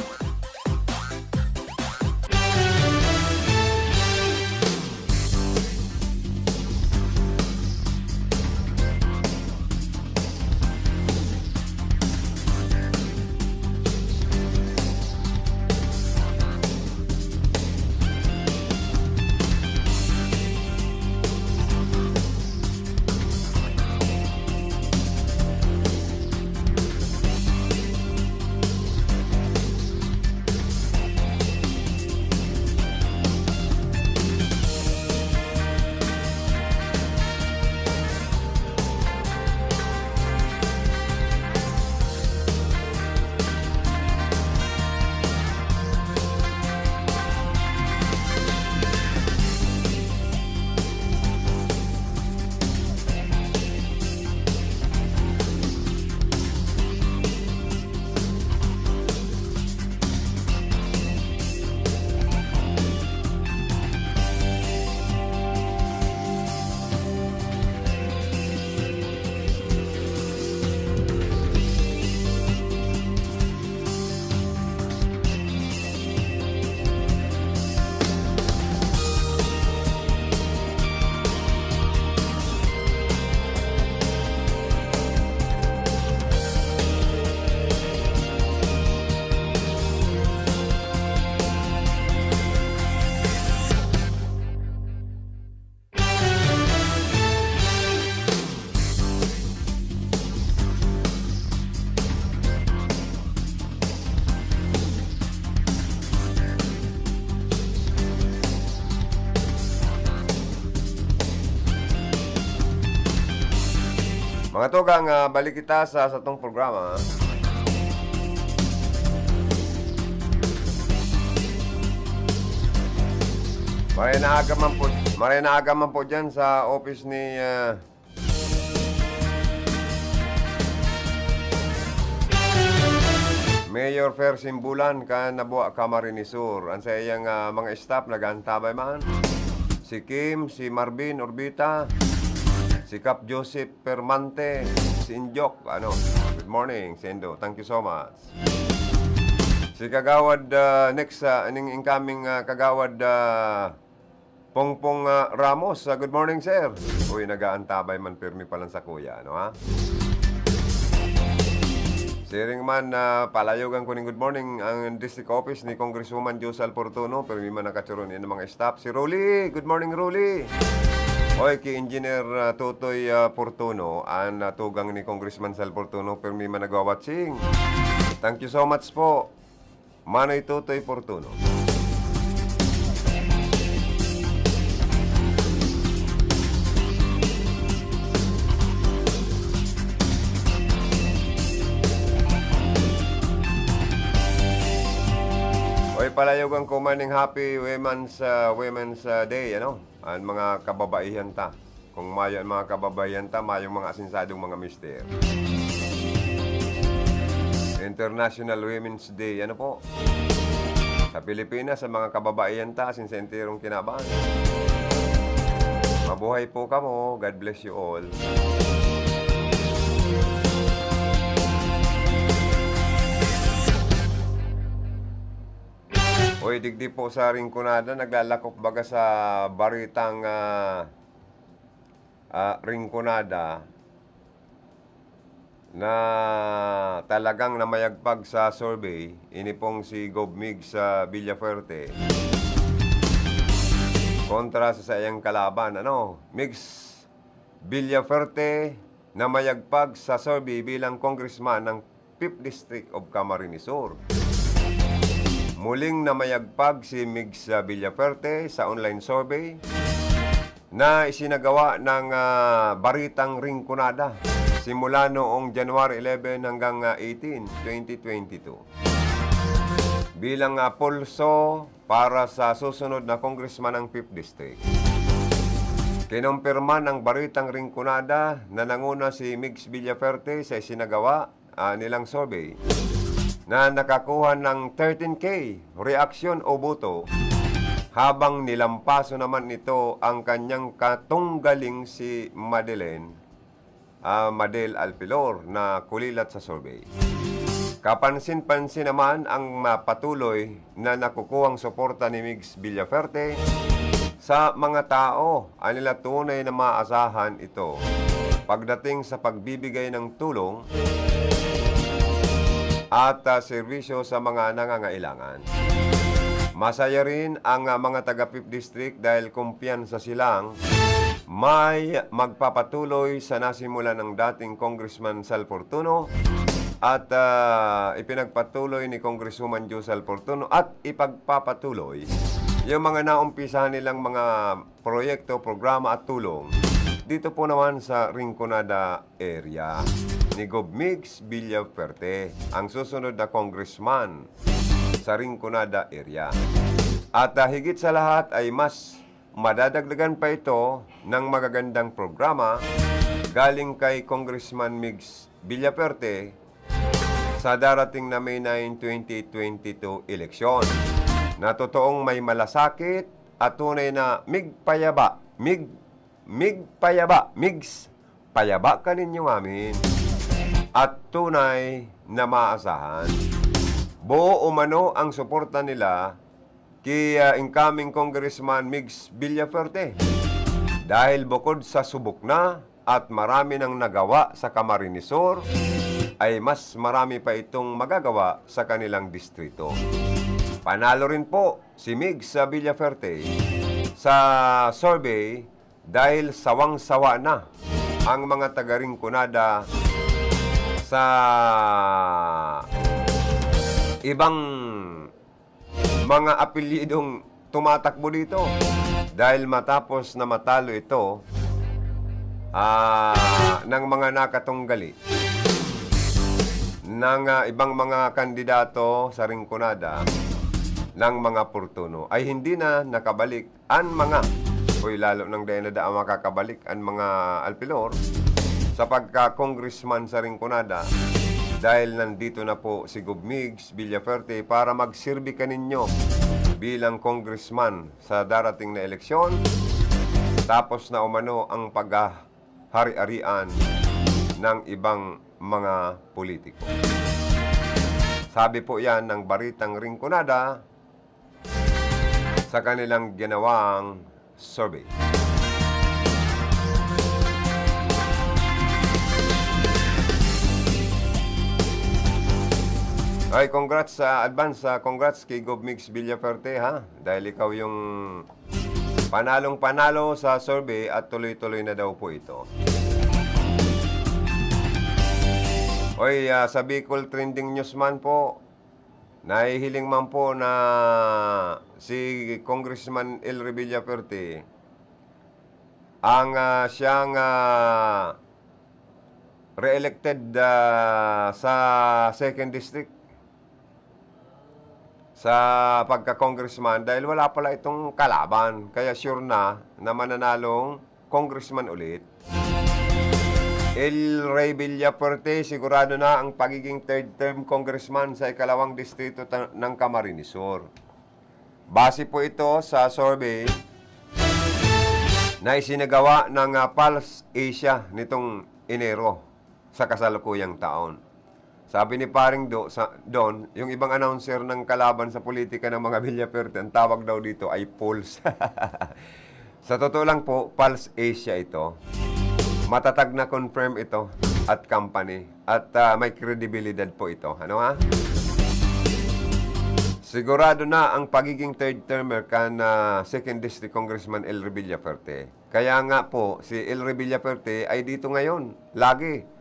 Mga tugang, ah, balik kita sa satong programa. Maray na aga man po, maray na aga man po dyan sa office ni, ah, Mayor Fer Simbulan kan Nabua, Camarines Sur. An saiyang, ah, mga staff nag-aantabay man. Si Kim, si Marvin Orbita, si Kap Joseph Permante, si Injok, ano, good morning, Sendo. Thank you so much. Si Kagawad, ah, next, ah, ining incoming, ah, Kagawad, ah, Pongpong, ah, Ramos, ah, good morning, sir. Uy, nag-aantabay man pirmi pa lang sa kuya, ano, ha? Siring man, ah, palayogan ko ning good morning ang district office ni Congresswoman Josal Fortuno, pirmi man nakachuron in mga staff. Si Rolly, good morning, Rolly. Oy, ki Engineer, ah, Totoy, ah, Fortuno, an, ah, tugang ni Congressman Sal Fortuno, pirmi man nagwawatsing. Thank you so much po. Manoy Totoy Fortuno. Palayogan ko man ning happy Women's, ah, Women's, ah, Day, ano? An mga kababaihan ta. Kung mayo an mga kababaihan ta, mayong mga asensadong mga mister. International Women's Day, ano po? Sa Pilipinas, sa mga kababaihan ta, asin sa enterong kinaban. Mabuhay po kamo. God bless you all. Uy, digdi po sa Rinconada, naglalakop baga sa baritang, ah, ah, Rinconada na talagang namayagpag sa survey, ini pong si Gov Migs Villafuerte kontra sa saiyang kalaban. Ano? Migs Villafuerte namayagpag sa survey bilang congressman ng Fifth District of Camarines Sur. Muling namayagpag si Migs Villafuerte sa online survey na isinagawa ng, ah, Baritang Rinconada simula noong January eleven hanggang, ah, eighteen, twenty twenty-two, bilang, ah, pulso para sa susunod na congressman ng Fifth District. Kinumpirma ng Baritang Rinconada na nanguna si Migs Villafuerte sa isinagawa, ah, nilang survey na nakakuha ng thirteen K reaksyon o boto, habang nilampaso naman nito ang kanyang katunggaling si Madeleine, ah, Madel Alpilor, na kulilat sa survey. Kapansin-pansin naman ang mapatuloy na nakukuhang suporta ni Migs Villafuerte sa mga tao, anila tunay na maasahan ito pagdating sa pagbibigay ng tulong at, ah, serbisyo sa mga nangangailangan. Masaya rin ang, ah, mga taga Fifth District dahil kumpiyansa silang may magpapatuloy sa nasimulan ng dating Congressman Sal Fortuno at, ah, ipinagpatuloy ni Congresswoman Jo Sal Fortuno at ipagpapatuloy yung mga naumpisahan nilang mga proyekto, programa at tulong dito po naman sa Rinconada area ni Gov Migs Villafuerte, ang susunod na congressman sa Rinconada area. At, ah, higit sa lahat ay mas madadagdagan pa ito ng magagandang programa galing kay Congressman Migs Villafuerte sa darating na May nine, twenty twenty-two eleksyon, na totoong may malasakit at tunay na migpayaba, mig-, migpayaba, migs, payaba kaninyo ngamin, at tunay na maasahan. Buo umano ang suporta nila ki, ah, incoming Congressman Migs Villafuerte. Dahil bukod sa subok na at marami nang nagawa sa Camarines Sur, ay mas marami pa itong magagawa sa kanilang distrito. Panalo rin po si Migs sa Villafuerte sa survey dahil sawang-sawa na ang mga taga-Rinconada sa ibang mga apelyidong tumatakbo dito. Dahil matapos na matalo ito, ah, ng mga nakatunggali ng, ah, ibang mga kandidato sa Rinconada ng mga Fortuno, ay hindi na nakabalik an mga, uy, lalo nang dai na daa makakabalik an mga Alpilor sa pagka-congressman sa Rinconada, dahil nandito na po si Gov Migs Villafuerte para magsirbi kaninyo bilang congressman sa darating na eleksyon. Tapos na umano ang paghahari-arian ng ibang mga politiko. Sabi po yan ng Baritang Rinconada sa kanilang ginawang survey. Ay, congrats sa advance, ah, congrats kay Gov Migs Villafuerte, ha? Dahil ikaw yung panalong-panalo sa survey at tuloy-tuloy na daw po ito. Oy, ah, sa Bicol Trending News man po, nahihiling man po na si Congressman El Revilla Perte ang, ah, siyang, ah, re-elected, ah, sa second district. sa pagka-congressman dahil wala pala itong kalaban. Kaya sure na na mananalong congressman ulit. El Rey Villafuerte, sigurado na ang pagiging third term congressman sa ikalawang distrito ta-, ng Camarines Sur. Base po ito sa survey na isinagawa ng, ah, Pulse Asia nitong Enero sa kasalukuyang taon. Sabi ni Paring Do, sa, Don, yung ibang announcer ng kalaban sa politika ng mga Villafuerte, ang tawag daw dito ay Pulse. Sa totoo lang po, Pulse Asia ito. Matatag na confirm ito at company. At, ah, may kredibilidad po ito. Ano ha? Sigurado na ang pagiging third termer kan, ah, Second District Congressman El Rey Villafuerte. Kaya nga po, si El Rey Villafuerte ay dito ngayon, lagi.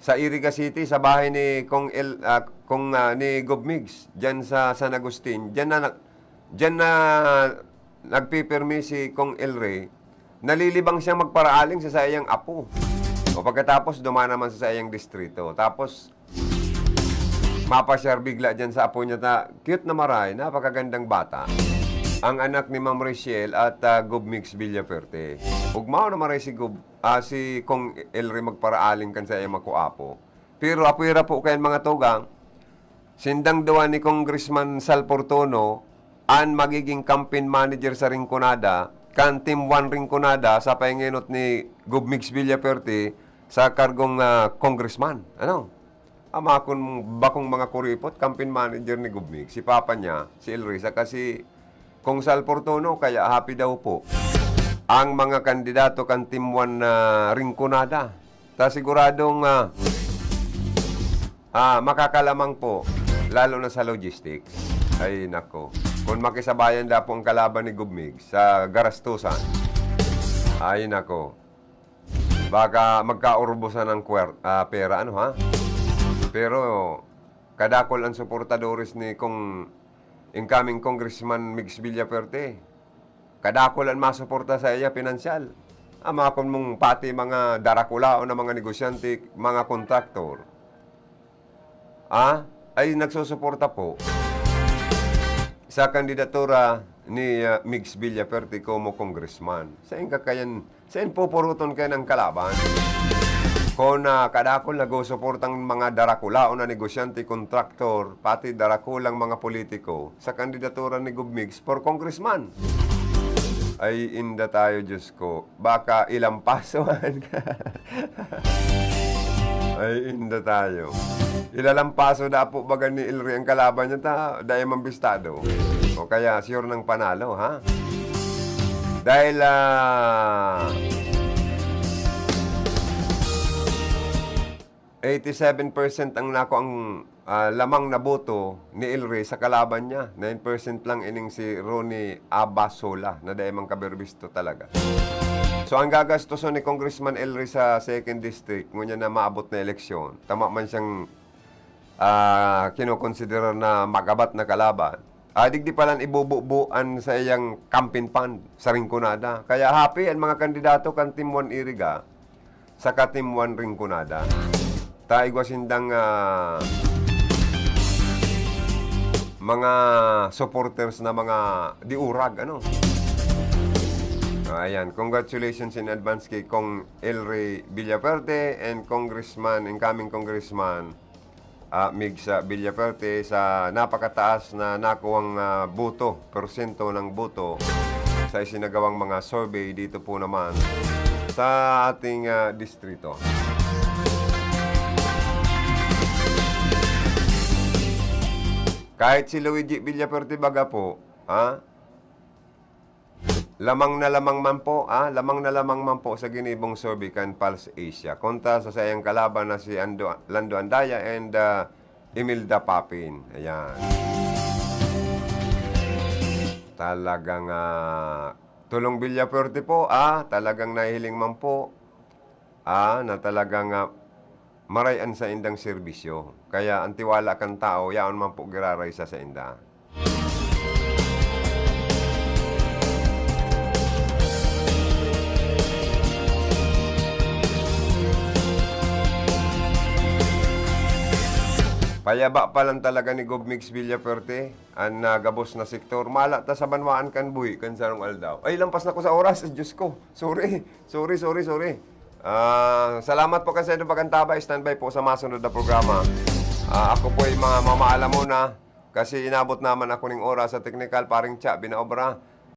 Sa Iriga City, sa bahay ni Kong El, ah, Kong, ah, ni Gob Migs, dyan sa San Agustin. Dyan na, dyan na nagpipirmi si Kong El Rey. Nalilibang siyang magparaaling sa saiyang apo. O pagkatapos, duman naman sa saiyang distrito. Tapos, mapasyar bigla dyan sa apo niya ta, cute na maray, napakagandang bata. Ang anak ni Ma'am Rachel at, ah, Gob Migs Villafuerte. Ugmao na maray si Gob, ah, si Kong El Rey magparaaling kan saiyang makuapo. Pero apwera po kayan mga tugang, sindang duwa ni Congressman Sal Fortuno an magiging campaign manager sa Rinconada, kan Team One Rinconada sa paingenot ni Gob Migs Villafuerte sa kargong, ah, congressman. Ano? Ama kun bakong mga kuripot, campaign manager ni Gob Migs, si papa niya, si El Rey, saka si Kong Sal Fortuno, kaya happy daw po ang mga kandidato kan Team One na Rinconada. Ta siguradong, ah, ah, makakalamang po, lalo na sa logistics. Ay, nako. Kung makisabayan da po ang kalaban ni Gob Migs sa garastusan, ay, nako. Baka magkaurbosan ang kwer-, ah, pera, ano, ha? Pero kadakol ang suportadores ni Kong incoming Congressman Migs Villafuerte. Kadakol an masuporta saiya pinansyal. Ama kun mong pati mga darakulaon na mga negosyante, mga kontraktor, ah, ay nagsusuporta po sa kandidatura ni, ah, Migs Villafuerte como congressman. Saen ka kayan, saen pupuruton kayan ang kalaban? Kun, ah, kadakol nagsusuporta ang mga darakulaon na negosyante, kontraktor, pati darakulang mga politiko, sa kandidatura ni Gob Migs for congressman. Ay, inda tayo, Diyos ko. Baka ilampasohan ka. Ay, inda tayo. Ilalampaso na po baga ni El Rey ang kalaban niya, ta, dai man bistado. O kaya, sure nang panalo, ha? Dahil, ah, eighty-seven percent ang nakuang, ah, lamang na boto ni El Rey sa kalaban niya. Nine percent lang ining si Ronnie Abasola na dai man kaberbisto talaga. So, ang gagastoson ni Congressman El Rey sa second district, ngunyan na maabot na eleksyon, tama man siyang, ah, kinokonsiderar na magabat na kalaban, ah, digdi palan ibububuan sa iyang campaign fund sa Rinconada. Kaya happy ang mga kandidato kan Team One Iriga saka Team One Rinconada. Ta igwa sindang, ah, mga supporters na mga diurag, ano? Ah, ayan, congratulations in advance kay Kong El Rey Villafuerte and Congressman, incoming Congressman, ah, Migs Villafuerte sa napakataas na nakuhang, ah, boto, porsyento ng boto sa isinagawang mga survey dito po naman sa ating, ah, distrito. Kahit si Luigi Villafuerte baga po, ha? Lamang na lamang man po, ah, lamang na lamang man po sa ginibong survey kan Pulse Asia kontra sa saiyang kalaban na si Ando, Lando Andaya and, ah, Imelda Papin. Ayan. Talagang, ah, Tulong Villafuerte po, ah, talagang nahihiling man po, ah, na talagang, ah, maray an saindang serbisyo. Kaya ang tiwala kan tao, yaon man po giraray sa sainda. Kaya ba pa lang talaga ni Gob Migs Villafuerte an, ah, gabos na sektor? Mala ta sa banwaan kan buhi kan sarong aldaw. Ay, lampas na ko sa oras. Diyos ko. Sorry. Sorry, sorry, sorry. Ah, salamat po kasi ng pag-antaba. Standby po sa masunod na programa. Ah, ako po ay mga mamaalam muna kasi inabot naman ako ning oras sa teknikal, paring Cha, binaobra.